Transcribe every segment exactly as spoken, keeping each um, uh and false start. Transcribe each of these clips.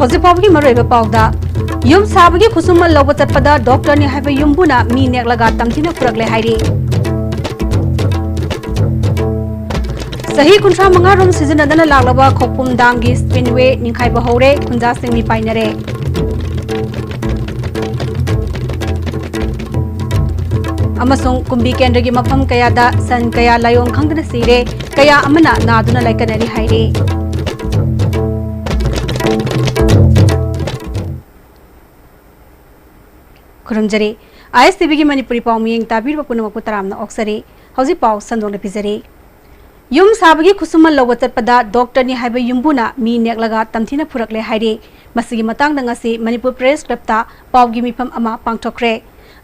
ꯍꯧꯖꯤꯛ ꯐꯥꯎꯕꯒꯤ ꯃꯔꯨꯑꯣꯏꯕ ꯄꯥꯎꯗ, ꯌꯨꯝ ꯁꯥꯕꯒꯤ ꯈꯨꯠꯁꯨꯃꯟ ꯂꯧꯕ ꯆꯠꯄꯗ ꯗꯣꯛꯇꯔꯅꯤ ꯍꯥꯏꯕ ꯌꯨꯝꯕꯨꯅ ꯃꯤ ꯅꯦꯛꯂꯒ ꯇꯝꯊꯤꯅ ꯐꯨꯔꯛꯂꯦ ꯍꯥꯏꯔꯤ꯫ ꯆꯍꯤ ꯀꯨꯟꯊ꯭ꯔꯥ ꯃꯉꯥ ꯔꯣꯝ ꯁꯤꯖꯤꯟꯅꯗꯅ ꯂꯥꯛꯂꯕ ꯈꯧꯄꯨꯝ ꯗꯥꯝꯒꯤ ꯁ꯭ꯄꯤꯟꯋꯦ ꯅꯤꯡꯈꯥꯏꯕ ꯍꯧꯔꯦ, ꯈꯨꯟꯖꯥꯁꯤꯡ ꯃꯤꯄꯥꯏꯅꯔꯦ꯫ ꯑꯃꯁꯨꯡ ꯀꯨꯝꯕꯤ ꯀꯦꯟꯗ꯭ꯔꯒꯤ ꯃꯐꯝ ꯀꯌꯥꯗ ꯁꯟ ꯀꯌꯥ ꯂꯥꯏꯑꯣꯡ ꯈꯪꯗꯅ ꯁꯤꯔꯦ, ꯀꯌꯥ ꯑꯃꯅ ꯅꯥꯗꯨꯅ ꯂꯥꯏꯀꯠꯅꯔꯤ ꯍꯥꯏꯔꯤ꯫ ꯈꯨꯔꯨꯝꯖꯔꯤ꯫ ISTVꯒꯤ ꯃꯅꯤꯄꯨꯔꯤ ꯄꯥꯎ ꯃꯤꯌꯦꯡ ꯇꯥꯕꯤꯔꯤꯕ ꯄꯨꯝꯅꯃꯛꯄꯨ ꯇꯔꯥꯝꯅ ꯑꯣꯛꯆꯔꯤ꯫ ꯍꯧꯖꯤꯛ ꯄꯥꯎ ꯁꯟꯗꯣꯛꯅ ꯄꯤꯖꯔꯤ꯫ ꯌꯨꯝ ꯁꯥꯕꯒꯤ ꯈꯨꯠꯁꯨꯃꯟ ꯂꯧꯕ ꯆꯠꯄꯗ ꯗꯣꯛꯇꯔꯅꯤ ꯍꯥꯏꯕ ꯌꯨꯝꯕꯨꯅ ꯃꯤ ꯅꯦꯛꯂꯒ ꯇꯝꯊꯤꯅ ꯐꯨꯔꯛꯂꯦ ꯍꯥꯏꯔꯤ꯫ ꯃꯁꯤꯒꯤ ꯃꯇꯥꯡꯗ ꯉꯁꯤ ꯃꯅꯤꯄꯨꯔ ꯄ꯭ꯔꯦꯁ ꯀ꯭ꯂꯕꯇ ꯄꯥꯎꯒꯤ ꯃꯤꯐꯝ ꯑꯃ ꯄꯥꯡꯊꯣꯛꯈ꯭ꯔꯦ꯫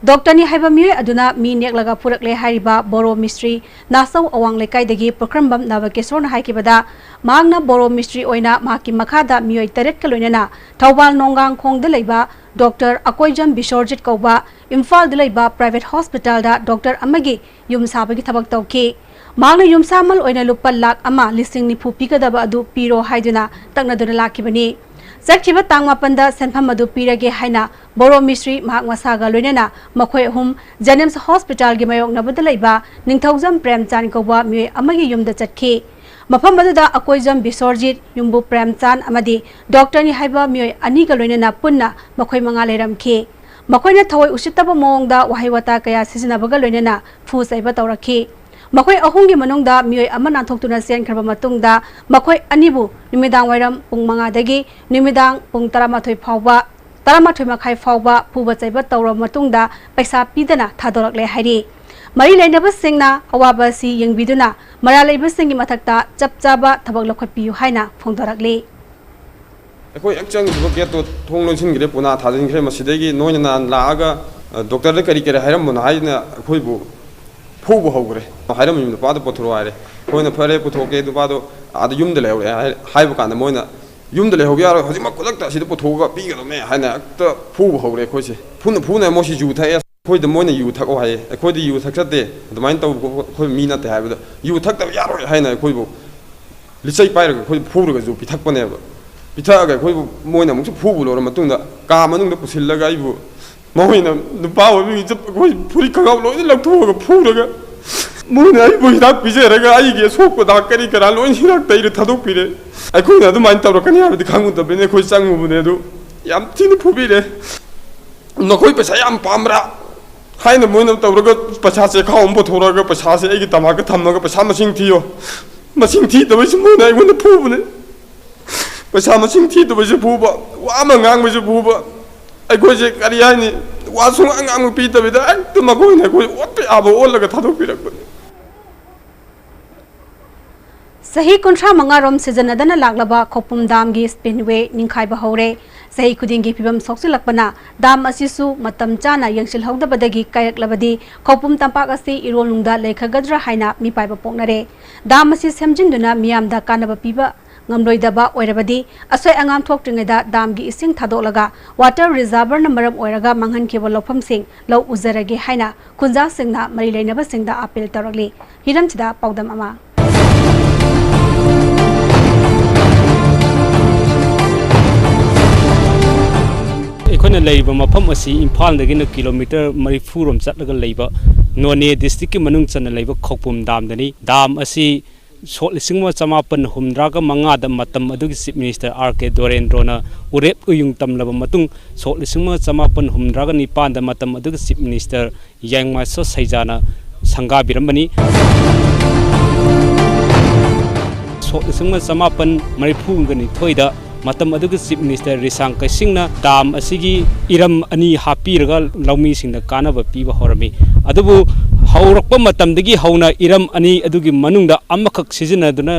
ꯗꯣꯛꯇꯔꯅꯤ ꯍꯥꯏꯕ ꯃꯤꯑꯣꯏ ꯑꯗꯨꯅ ꯃꯤ ꯅꯦꯛꯂꯒ ꯐꯨꯔꯛꯂꯦ ꯍꯥꯏꯔꯤꯕ ꯕꯣꯔꯣ ꯃꯤꯁꯇ꯭ꯔꯤ ꯅꯥꯆꯧ ꯑꯋꯥꯡ ꯂꯩꯀꯥꯏꯗꯒꯤ ꯄꯨꯈ꯭ꯔꯝꯕꯝ ꯅꯕꯀꯦꯁꯣꯔꯅ ꯍꯥꯏꯈꯤꯕꯗ, ꯃꯍꯥꯛꯅ ꯕꯣꯔꯣ ꯃꯤꯁꯇ꯭ꯔꯤ ꯑꯣꯏꯅ ꯃꯍꯥꯛꯀꯤ ꯃꯈꯥꯗ ꯃꯤꯑꯣꯏ ꯇꯔꯦꯠꯀ ꯂꯣꯏꯅꯅ ꯊꯧꯕꯥꯜ ꯅꯣꯡꯒꯥꯡꯈꯣꯡꯗ ꯂꯩꯕ ꯗꯣꯛꯇꯔ ꯑꯀꯣꯏꯖꯝ ꯕꯤꯁꯣꯔꯖꯤꯠ ꯀꯧꯕ ꯏꯝꯐꯥꯜꯗ ꯂꯩꯕ ꯄ꯭ꯔꯥꯏꯚꯦꯠ ꯍꯣꯁꯄꯤꯇꯥꯜꯗ ꯗꯣꯛꯇꯔ ꯑꯃꯒꯤ ꯌꯨꯝ ꯁꯥꯕꯒꯤ ꯊꯕꯛ ꯇꯧꯈꯤ꯫ ꯃꯍꯥꯛꯅ ꯌꯨꯝꯁꯥꯃꯜ ꯑꯣꯏꯅ ꯂꯨꯄꯥ ꯂꯥꯈ ꯑꯃ ꯂꯤꯁꯤꯡ ꯅꯤꯐꯨ ꯄꯤꯒꯗꯕ ꯑꯗꯨ ꯄꯤꯔꯣ ꯍꯥꯏꯗꯨꯅ ꯇꯛꯅꯗꯨꯅ ꯂꯥꯛꯈꯤꯕꯅꯤ꯫ ꯆꯠꯈꯤꯕ ꯇꯥꯡ ꯃꯥꯄꯟꯗ ꯁꯦꯟꯐꯝ ꯑꯗꯨ ꯄꯤꯔꯒꯦ ꯍꯥꯏꯅ ꯕꯣꯔꯣ ꯃꯤꯁ꯭ꯔꯤ ꯃꯍꯥꯛ ꯃꯁꯥꯒ ꯂꯣꯏꯅꯅ ꯃꯈꯣꯏ ꯑꯍꯨꯝ ꯖꯦꯅꯤꯝꯁ ꯍꯣꯁꯄꯤꯇꯥꯜꯒꯤ ꯃꯥꯌꯣꯛꯅꯕꯗ ꯂꯩꯕ ꯅꯤꯡꯊꯧꯖꯝ ꯄ꯭ꯔꯦꯝꯆꯥꯟ ꯀꯧꯕ ꯃꯤꯑꯣꯏ ꯑꯃꯒꯤ ꯌꯨꯝꯗ ꯆꯠꯈꯤ꯫ ꯃꯐꯝ ꯑꯗꯨꯗ ꯑꯀꯣꯏꯖꯝ ꯕꯤꯁꯣꯔꯖꯤꯠ, ꯌꯨꯝꯕꯨ ꯄ꯭ꯔꯦꯝꯆꯥꯟ ꯑꯃꯗꯤ ꯗꯣꯛꯇꯔꯅꯤ ꯍꯥꯏꯕ ꯃꯤꯑꯣꯏ ꯑꯅꯤꯒ ꯂꯣꯏꯅꯅ ꯄꯨꯟꯅ ꯃꯈꯣꯏ ꯃꯉꯥ ꯂꯩꯔꯝꯈꯤ꯫ ꯃꯈꯣꯏꯅ ꯊꯑꯣꯏ ꯎꯁꯤꯠꯇꯕ ꯃꯑꯣꯡꯗ ꯋꯥꯍꯩ ꯋꯥꯇꯥ ꯀꯌꯥ ꯁꯤꯖꯤꯟꯅꯕꯒ ꯂꯣꯏꯅꯅ ꯐꯨ ꯆꯩꯕ ꯇꯧꯔꯛꯈꯤ꯫ ꯃꯈꯣꯏ ꯑꯍꯨꯝꯒꯤ ꯃꯅꯨꯡꯗ ꯃꯤꯑꯣꯏ ꯑꯃ ꯅꯥꯟꯊꯣꯛꯇꯨꯅ ꯆꯦꯟꯈ꯭ꯔꯕ ꯃꯇꯨꯡꯗ, ꯃꯈꯣꯏ ꯑꯅꯤꯕꯨ ꯅꯨꯃꯤꯗꯥꯡ ꯋꯥꯏꯔꯝ ꯄꯨꯡ ꯃꯉꯥꯗꯒꯤ ꯅꯨꯃꯤꯗꯥꯡ ꯄꯨꯡ ꯇꯔꯥꯃꯥꯊꯣꯏ ꯐꯥꯎꯕ, ꯇꯔꯥꯃꯥꯊꯣꯏ ꯃꯈꯥꯏ ꯐꯥꯎꯕ ꯐꯨꯕ ꯆꯩꯕ ꯇꯧꯔꯕ ꯃꯇꯨꯡꯗ, ꯄꯩꯁꯥ ꯄꯤꯗꯅ ꯊꯥꯗꯣꯔꯛꯂꯦ ꯍꯥꯏꯔꯤ꯫ ꯃꯔꯤ ꯂꯩꯅꯕꯁꯤꯡꯅ ꯑꯋꯥꯕ ꯑꯁꯤ ꯌꯦꯡꯕꯤꯗꯨꯅ, ꯃꯔꯥꯜ ꯂꯩꯕꯁꯤꯡꯒꯤ ꯃꯊꯛꯇ ꯆꯞ ꯆꯥꯕ ꯊꯕꯛ ꯂꯧꯈꯠꯄꯤꯌꯨ ꯍꯥꯏꯅ ꯐꯣꯡꯗꯣꯔꯛꯂꯤ꯫ ꯑꯩꯈꯣꯏ ꯍꯦꯛ ꯆꯪꯈꯤꯕ ꯒꯦꯠꯇꯣ ꯊꯣꯡ ꯂꯣꯟꯁꯤꯟꯈ꯭ꯔꯦ, ꯄꯨꯅꯥ ꯊꯥꯖꯤꯟꯈ꯭ꯔꯦ꯫ ꯃꯁꯤꯗꯒꯤ ꯅꯣꯏꯅ ꯅꯍꯥꯟ ꯂꯥꯛꯑꯒ, "ꯑ, ꯗꯣꯛꯇꯔꯗ ꯀꯔꯤ ꯀꯔꯤ ꯍꯥꯏꯔꯝꯕꯅꯣ?" ꯍꯥꯏꯗꯅ ꯑꯩꯈꯣꯏꯕꯨ ꯐꯨꯕ ꯍꯧꯈ꯭ꯔꯦ꯫ "ꯍꯥꯏꯔꯝꯃꯤꯕ ꯅꯨꯄꯥꯗꯣ ꯄꯨꯊꯣꯔꯛꯑꯣ" ꯍꯥꯏꯔꯦ꯫ ꯑꯩꯈꯣꯏꯅ, "ꯐꯔꯦ, ꯄꯨꯊꯣꯛꯀꯦ, ꯅꯨꯄꯥꯗꯣ ꯑꯥꯗ ꯌꯨꯝꯗ ꯂꯩꯍꯧꯔꯦ" ꯍꯥꯏ-, ꯍꯥꯏꯕ ꯀꯥꯟꯗ, ꯃꯣꯏꯅ, "ꯌꯨꯝꯗ ꯂꯩꯍꯧꯕ ꯌꯥꯔꯣꯏ, ꯍꯧꯖꯤꯛꯃꯛ ꯈꯨꯗꯛꯇ ꯑꯁꯤꯗ ꯄꯨꯊꯣꯛꯑꯒ ꯄꯤꯒꯗꯕꯅꯦ" ꯍꯥꯏꯅ ꯍꯦꯛꯇ ꯐꯨꯕ ꯍꯧꯔꯦ ꯑꯩꯈꯣꯏꯁꯦ꯫ ꯐꯨꯅ ꯐꯨꯅ ꯃꯣꯏꯁꯤ ꯌꯨ ꯊꯛꯑꯦ꯫ ꯑꯩꯈꯣꯏꯗ ꯃꯣꯏꯅ ꯌꯨ ꯊꯛꯑꯣ ꯍꯥꯏꯌꯦ꯫ ꯑꯩꯈꯣꯏꯗꯤ ꯌꯨ ꯊꯛꯆꯗꯦ, ꯑꯗꯨꯃꯥꯏꯅ ꯇꯧꯕ ꯈꯣꯠꯄ ꯑꯩꯈꯣꯏ ꯃꯤ ꯅꯠꯇꯦ ꯍꯥꯏꯕꯗ, ꯌꯨ ꯊꯛꯇꯕ ꯌꯥꯔꯣꯏ ꯍꯥꯏꯅ ꯑꯩꯈꯣꯏꯕꯨ ꯂꯤꯆꯩ ꯄꯥꯏꯔꯒ ꯑꯩꯈꯣꯏ ꯐꯨꯔꯒꯁꯨ ꯄꯤꯊꯛꯄꯅꯦꯕ꯫ ꯄꯤꯊꯛꯑꯒ ꯑꯩꯈꯣꯏꯕꯨ ꯃꯣꯏꯅ ꯑꯃꯨꯛꯁꯨ ꯐꯨꯕ ꯂꯣꯏꯔ ꯃꯇꯨꯡꯗ ꯀꯥ ꯃꯅꯨꯡꯗ ꯄꯨꯁꯤꯜꯂꯒ ꯑꯩꯕꯨ ꯃꯣꯏꯅ ꯅꯨꯄꯥ ꯑꯣꯏꯕꯒꯤ ꯏꯖꯠ ꯑꯩꯈꯣꯏ ꯐꯨꯔꯤꯠ ꯈꯪꯒꯥꯎ ꯂꯣꯏꯅ ꯂꯧꯊꯣꯛꯑꯒ ꯐꯨꯔꯒ ꯃꯣꯏꯅ ꯑꯩꯕꯨ ꯍꯤꯗꯥꯛ ꯄꯤꯖꯔꯒ ꯑꯩꯒꯤ ꯑꯁꯣꯛꯄꯗ ꯀꯔꯤ ꯀꯔꯥ ꯂꯣꯏꯅ ꯍꯤꯗꯥꯛ ꯇꯩꯔ ꯊꯥꯗꯣꯛꯄꯤꯔꯦ꯫ ꯑꯩꯈꯣꯏꯅ ꯑꯗꯨꯃꯥꯏꯅ ꯇꯧꯔꯛꯀꯅꯤ ꯍꯥꯏꯕꯗꯤ ꯈꯪꯉꯨꯗꯕꯅꯤꯅ ꯑꯩꯈꯣꯏ ꯆꯪꯉꯨꯕꯅꯦ꯫ ꯑꯗꯨ ꯌꯥꯝ ꯊꯤꯅ ꯐꯨꯕꯤꯔꯦ꯫ "ꯅꯈꯣꯏ ꯄꯩꯁꯥ ꯌꯥꯝ ꯄꯥꯝꯕ꯭ꯔꯥ?" ꯍꯥꯏꯅ ꯃꯣꯏꯅ ꯇꯧꯔꯒ ꯄꯩꯁꯥ ꯆꯦꯈꯥꯎ ꯑꯃ ꯄꯨꯊꯣꯔꯛꯑꯒ ꯄꯩꯁꯥꯁꯦ ꯑꯩꯒꯤ ꯇꯃꯥꯛꯇ ꯊꯝꯃꯒ "ꯄꯩꯁꯥ ꯃꯁꯤꯡ ꯊꯤꯌꯣ", ꯃꯁꯤꯡ ꯊꯤꯗꯕꯩꯁꯨ ꯃꯣꯏꯅ ꯑꯩꯉꯣꯟꯗ ꯐꯨꯕꯅꯦ꯫ ꯄꯩꯁꯥ ꯃꯁꯤꯡ ꯊꯤꯗꯕꯩꯁꯨ ꯐꯨꯕ, ꯋꯥ ꯑꯃ ꯉꯥꯡꯕꯩꯁꯨ ꯐꯨꯕ꯫ ꯑꯩꯈꯣꯏꯁꯦ ꯀꯔꯤ ꯍꯥꯏꯅꯤ, ꯋꯥ ꯁꯨꯡꯉꯥꯡ ꯉꯥꯡꯕ ꯄꯤꯗꯕꯤꯗ ꯍꯦꯛꯇ ꯃꯈꯣꯏꯅ ꯑꯩꯈꯣꯏ ꯑꯣꯠꯄ ꯌꯥꯕ ꯑꯣꯜꯂꯒ ꯊꯥꯗꯣꯛꯄꯤꯔꯛꯄꯅꯦ꯫ ꯆꯍꯤ ꯀꯨꯟꯊ꯭ꯔꯥ ꯃꯉꯥ ꯔꯣꯝ ꯁꯤꯖꯤꯟꯅꯗꯅ ꯂꯥꯛꯂꯕ ꯈꯧꯄꯨꯝ ꯗꯥꯝꯒꯤ ꯁ꯭ꯄꯤꯜꯋꯦ ꯅꯤꯡꯈꯥꯏꯕ ꯍꯧꯔꯦ꯫ ꯆꯍꯤ ꯈꯨꯗꯤꯡꯒꯤ ꯐꯤꯕꯝ ꯁꯣꯛꯆꯤꯜꯂꯛꯄꯅ ꯗꯥꯝ ꯑꯁꯤꯁꯨ ꯃꯇꯝ ꯆꯥꯅ ꯌꯦꯡꯁꯤꯜꯍꯧꯗꯕꯗꯒꯤ ꯀꯥꯏꯔꯛꯂꯕꯗꯤ ꯈꯧꯄꯨꯝ ꯇꯝꯄꯥꯛ ꯑꯁꯤ ꯏꯔꯣꯜꯅꯨꯡꯗ ꯂꯩꯈꯒꯗ꯭ꯔꯥ ꯍꯥꯏꯅ ꯃꯤꯄꯥꯏꯕ ꯄꯣꯛꯅꯔꯦ꯫ ꯗꯥꯝ ꯑꯁꯤ ꯁꯦꯝꯖꯤꯟꯗꯨꯅ ꯃꯤꯌꯥꯝꯗ ꯀꯥꯟꯅꯕ ꯄꯤꯕ ꯉꯝꯂꯣꯏꯗꯕ ꯑꯣꯏꯔꯕꯗꯤ ꯑꯁꯣꯏ ꯑꯉꯥꯝ ꯊꯣꯛꯇ꯭ꯔꯤꯉꯩꯗ ꯗꯥꯝꯒꯤ ꯏꯁꯤꯡ ꯊꯥꯗꯣꯛꯂꯒ ꯋꯥꯇꯔ ꯔꯤꯖꯥꯔꯚꯔꯅ ꯃꯔꯝ ꯑꯣꯏꯔꯒ ꯃꯥꯡꯍꯟꯈꯤꯕ ꯂꯧꯐꯝꯁꯤꯡ ꯂꯧ ꯎꯖꯔꯒꯦ ꯍꯥꯏꯅ ꯈꯨꯟꯖꯥꯁꯤꯡꯅ ꯃꯔꯤ ꯂꯩꯅꯕꯁꯤꯡꯗ ꯑꯥꯄꯤꯜ ꯇꯧꯔꯛꯂꯤ꯫ ꯍꯤꯔꯝꯁꯤꯗ ꯄꯥꯎꯗꯝ ꯑꯃ꯫ ꯑꯩꯈꯣꯏꯅ ꯂꯩꯔꯤꯕ ꯃꯐꯝ ꯑꯁꯤ ꯏꯝꯐꯥꯜꯗꯒꯤꯅ ꯀꯤꯂꯣꯃꯤꯇꯔ ꯃꯔꯤꯐꯨ ꯔꯣꯝ ꯆꯠꯂꯒ ꯂꯩꯕ ꯅꯣꯅꯦ ꯗꯤꯁꯇ꯭ꯔꯤꯛꯀꯤ ꯃꯅꯨꯡ ꯆꯟꯅ ꯂꯩꯕ ꯈꯧꯄꯨꯝ ꯗꯥꯝꯗꯅꯤ꯫ ꯗꯥꯝ ꯑꯁꯤ ꯁꯣꯛ ꯂꯤꯁꯤꯡ ꯑꯃ ꯆꯃꯥꯄꯟ ꯍꯨꯝꯗ꯭ꯔꯥꯒ ꯃꯉꯥꯗ ꯃꯇꯝ ꯑꯗꯨꯒꯤ ꯆꯤꯐ ꯃꯤꯅꯤꯁꯇꯔ ꯑꯥꯔ ꯀꯦ ꯗꯣꯔꯦꯟꯗ꯭ꯔꯣꯅ ꯎꯔꯦꯞ ꯎꯌꯨꯡ ꯇꯝꯂꯕ ꯃꯇꯨꯡ, ꯁꯣꯛ ꯂꯤꯁꯤꯡ ꯑꯃ ꯆꯃꯥꯄꯟ ꯍꯨꯝꯗ꯭ꯔꯥꯒ ꯅꯤꯄꯥꯟꯗ ꯃꯇꯝ ꯑꯗꯨꯒꯤ ꯆꯤꯐ ꯃꯤꯅꯤꯁꯇꯔ ꯌꯥꯏꯃꯥꯁꯣ ꯁꯩꯖꯥꯅ ꯁꯪꯒꯥꯕꯤꯔꯝꯕꯅꯤ꯫ ꯁꯣꯛ ꯂꯤꯁꯤꯡ ꯑꯃ ꯆꯃꯥꯄꯟ ꯃꯔꯤꯐꯨꯒ ꯅꯤꯊꯣꯏꯗ ꯃꯇꯝ ꯑꯗꯨꯒꯤ ꯆꯤꯐ ꯃꯤꯅꯤꯁꯇꯔ ꯔꯤꯁꯥꯡ ꯀꯩꯁꯤꯡꯅ ꯗꯥꯝ ꯑꯁꯤꯒꯤ ꯏꯔꯝ ꯑꯅꯤ ꯍꯥꯞꯄꯤꯔꯒ ꯂꯧꯃꯤꯁꯤꯡꯗ ꯀꯥꯟꯅꯕ ꯄꯤꯕ ꯍꯧꯔꯝꯃꯤ꯫ ꯑꯗꯨꯕꯨ ꯍꯧꯔꯛꯄ ꯃꯇꯝꯗꯒꯤ ꯍꯧꯅ ꯏꯔꯝ ꯑꯅꯤ ꯑꯗꯨꯒꯤ ꯃꯅꯨꯡꯗ ꯑꯃꯈꯛ ꯁꯤꯖꯤꯟꯅꯗꯨꯅ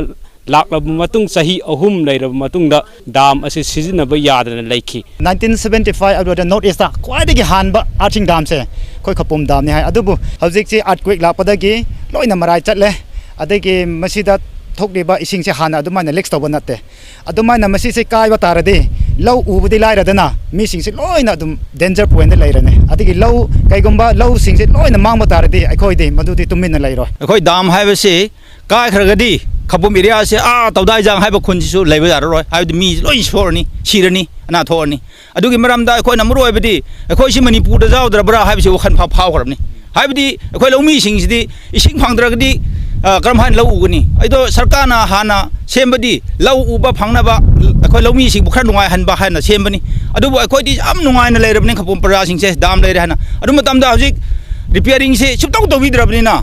ꯂꯥꯛꯂꯕ ꯃꯇꯨꯡ, ꯆꯍꯤ ꯑꯍꯨꯝ ꯂꯩꯔꯕ ꯃꯇꯨꯡꯗ ꯗꯥꯝ ꯑꯁꯤ ꯁꯤꯖꯤꯟꯅꯕ ꯌꯥꯗꯅ ꯂꯩꯈꯤ꯫ ꯅꯥꯏꯟꯇꯤꯟ ꯁꯕꯦꯟꯇꯤ ꯐꯥꯏꯚ ꯑꯗꯨꯋꯥꯏꯗ ꯅꯣꯔꯠ ꯏꯁꯇ ꯈ꯭ꯋꯥꯏꯗꯒꯤ ꯍꯥꯟꯕ ꯑꯥꯔꯊꯤꯡ ꯗꯥꯝꯁꯦ ꯑꯩꯈꯣꯏ ꯈꯧꯄꯨꯝ ꯗꯥꯝꯅꯤ ꯍꯥꯏ꯫ ꯑꯗꯨꯕꯨ ꯍꯧꯖꯤꯛꯁꯤ ꯑꯥꯔꯠꯀ꯭ꯋꯦꯛ ꯂꯥꯛꯄꯗꯒꯤ ꯂꯣꯏꯅ ꯃꯔꯥꯏ ꯆꯠꯂꯦ꯫ ꯑꯗꯒꯤ ꯃꯁꯤꯗ ꯊꯣꯛꯂꯤꯕ ꯏꯁꯤꯡꯁꯦ ꯍꯥꯟꯅ ꯑꯗꯨꯃꯥꯏꯅ ꯂꯤꯛꯁ ꯇꯧꯕ ꯅꯠꯇꯦ꯫ ꯑꯗꯨꯃꯥꯏꯅ ꯃꯁꯤꯁꯦ ꯀꯥꯏꯕ ꯇꯥꯔꯗꯤ ꯂꯧ ꯎꯕꯗꯤ ꯂꯥꯏꯔꯗꯅ ꯃꯤꯁꯤꯡꯁꯦ ꯂꯣꯏꯅ ꯑꯗꯨꯝ ꯗꯦꯟꯖꯔ ꯄꯣꯏꯟꯗ ꯂꯩꯔꯅꯤ꯫ ꯑꯗꯒꯤ ꯂꯧ, ꯀꯩꯒꯨꯝꯕ ꯂꯧꯁꯤꯡꯁꯦ ꯂꯣꯏꯅ ꯃꯥꯡꯕ ꯇꯥꯔꯗꯤ ꯑꯩꯈꯣꯏꯗꯤ ꯃꯗꯨꯗꯤ ꯇꯨꯃꯤꯟꯅ ꯂꯩꯔꯣꯏ꯫ ꯑꯩꯈꯣꯏ ꯗꯥꯝ ꯍꯥꯏꯕꯁꯤ ꯀꯥꯏꯈ꯭ꯔꯒꯗꯤ ꯈꯧꯄꯨꯝ ꯑꯦꯔꯤꯌꯥꯁꯦ ꯑꯥ ꯇꯧꯗꯥꯏꯖꯥꯡ ꯍꯥꯏꯕ ꯈꯨꯟꯁꯤꯁꯨ ꯂꯩꯕ ꯌꯥꯔꯔꯣꯏ, ꯍꯥꯏꯕꯗꯤ ꯃꯤ ꯂꯣꯏ ꯁꯣꯛꯑꯅꯤ, ꯁꯤꯔꯅꯤ, ꯑꯅꯥ ꯊꯣꯛꯑꯅꯤ꯫ ꯑꯗꯨꯒꯤ ꯃꯔꯝꯗ ꯑꯩꯈꯣꯏꯅ ꯃꯔꯨ ꯑꯣꯏꯕꯗꯤ ꯑꯩꯈꯣꯏꯁꯤ ꯃꯅꯤꯄꯨꯔꯗ ꯌꯥꯎꯗ꯭ꯔꯕ꯭ꯔꯥ ꯍꯥꯏꯕꯁꯤ ꯋꯥꯈꯜ ꯐꯥꯎ ꯐꯥꯎꯈ꯭ꯔꯕꯅꯤ꯫ ꯍꯥꯏꯕꯗꯤ ꯑꯩꯈꯣꯏ ꯂꯧꯃꯤꯁꯤꯡꯁꯤꯗꯤ ꯏꯁꯤꯡ ꯐꯪꯗ꯭ꯔꯒꯗꯤ, ꯑ, ꯀꯔꯝ ꯍꯥꯏꯅ ꯂꯧ ꯎꯒꯅꯤ? ꯑꯗꯣ ꯁꯔꯀꯥꯔꯅ ꯍꯥꯟꯅ ꯁꯦꯝꯕꯗꯤ ꯂꯧ ꯎꯕ ꯐꯪꯅꯕ ꯑꯩꯈꯣꯏ ꯂꯧꯃꯤꯁꯤꯡꯕꯨ ꯈꯔ ꯅꯨꯡꯉꯥꯏꯍꯟꯕ ꯍꯥꯏꯅ ꯁꯦꯝꯕꯅꯤ꯫ ꯑꯗꯨꯕꯨ ꯑꯩꯈꯣꯏꯗꯤ ꯌꯥꯝ ꯅꯨꯡꯉꯥꯏꯅ ꯂꯩꯔꯕꯅꯤ, ꯈꯧꯄꯨꯝ ꯄ꯭ꯔꯖꯥꯁꯤꯡꯁꯦ, ꯗꯥꯝ ꯂꯩꯔꯦ ꯍꯥꯏꯅ꯫ ꯑꯗꯨ ꯃꯇꯝꯗ ꯍꯧꯖꯤꯛ ꯔꯤꯄꯤꯌꯥꯔꯤꯡꯁꯦ ꯁꯨꯡꯇꯧ ꯇꯧꯕꯤꯗ꯭ꯔꯕꯅꯤꯅ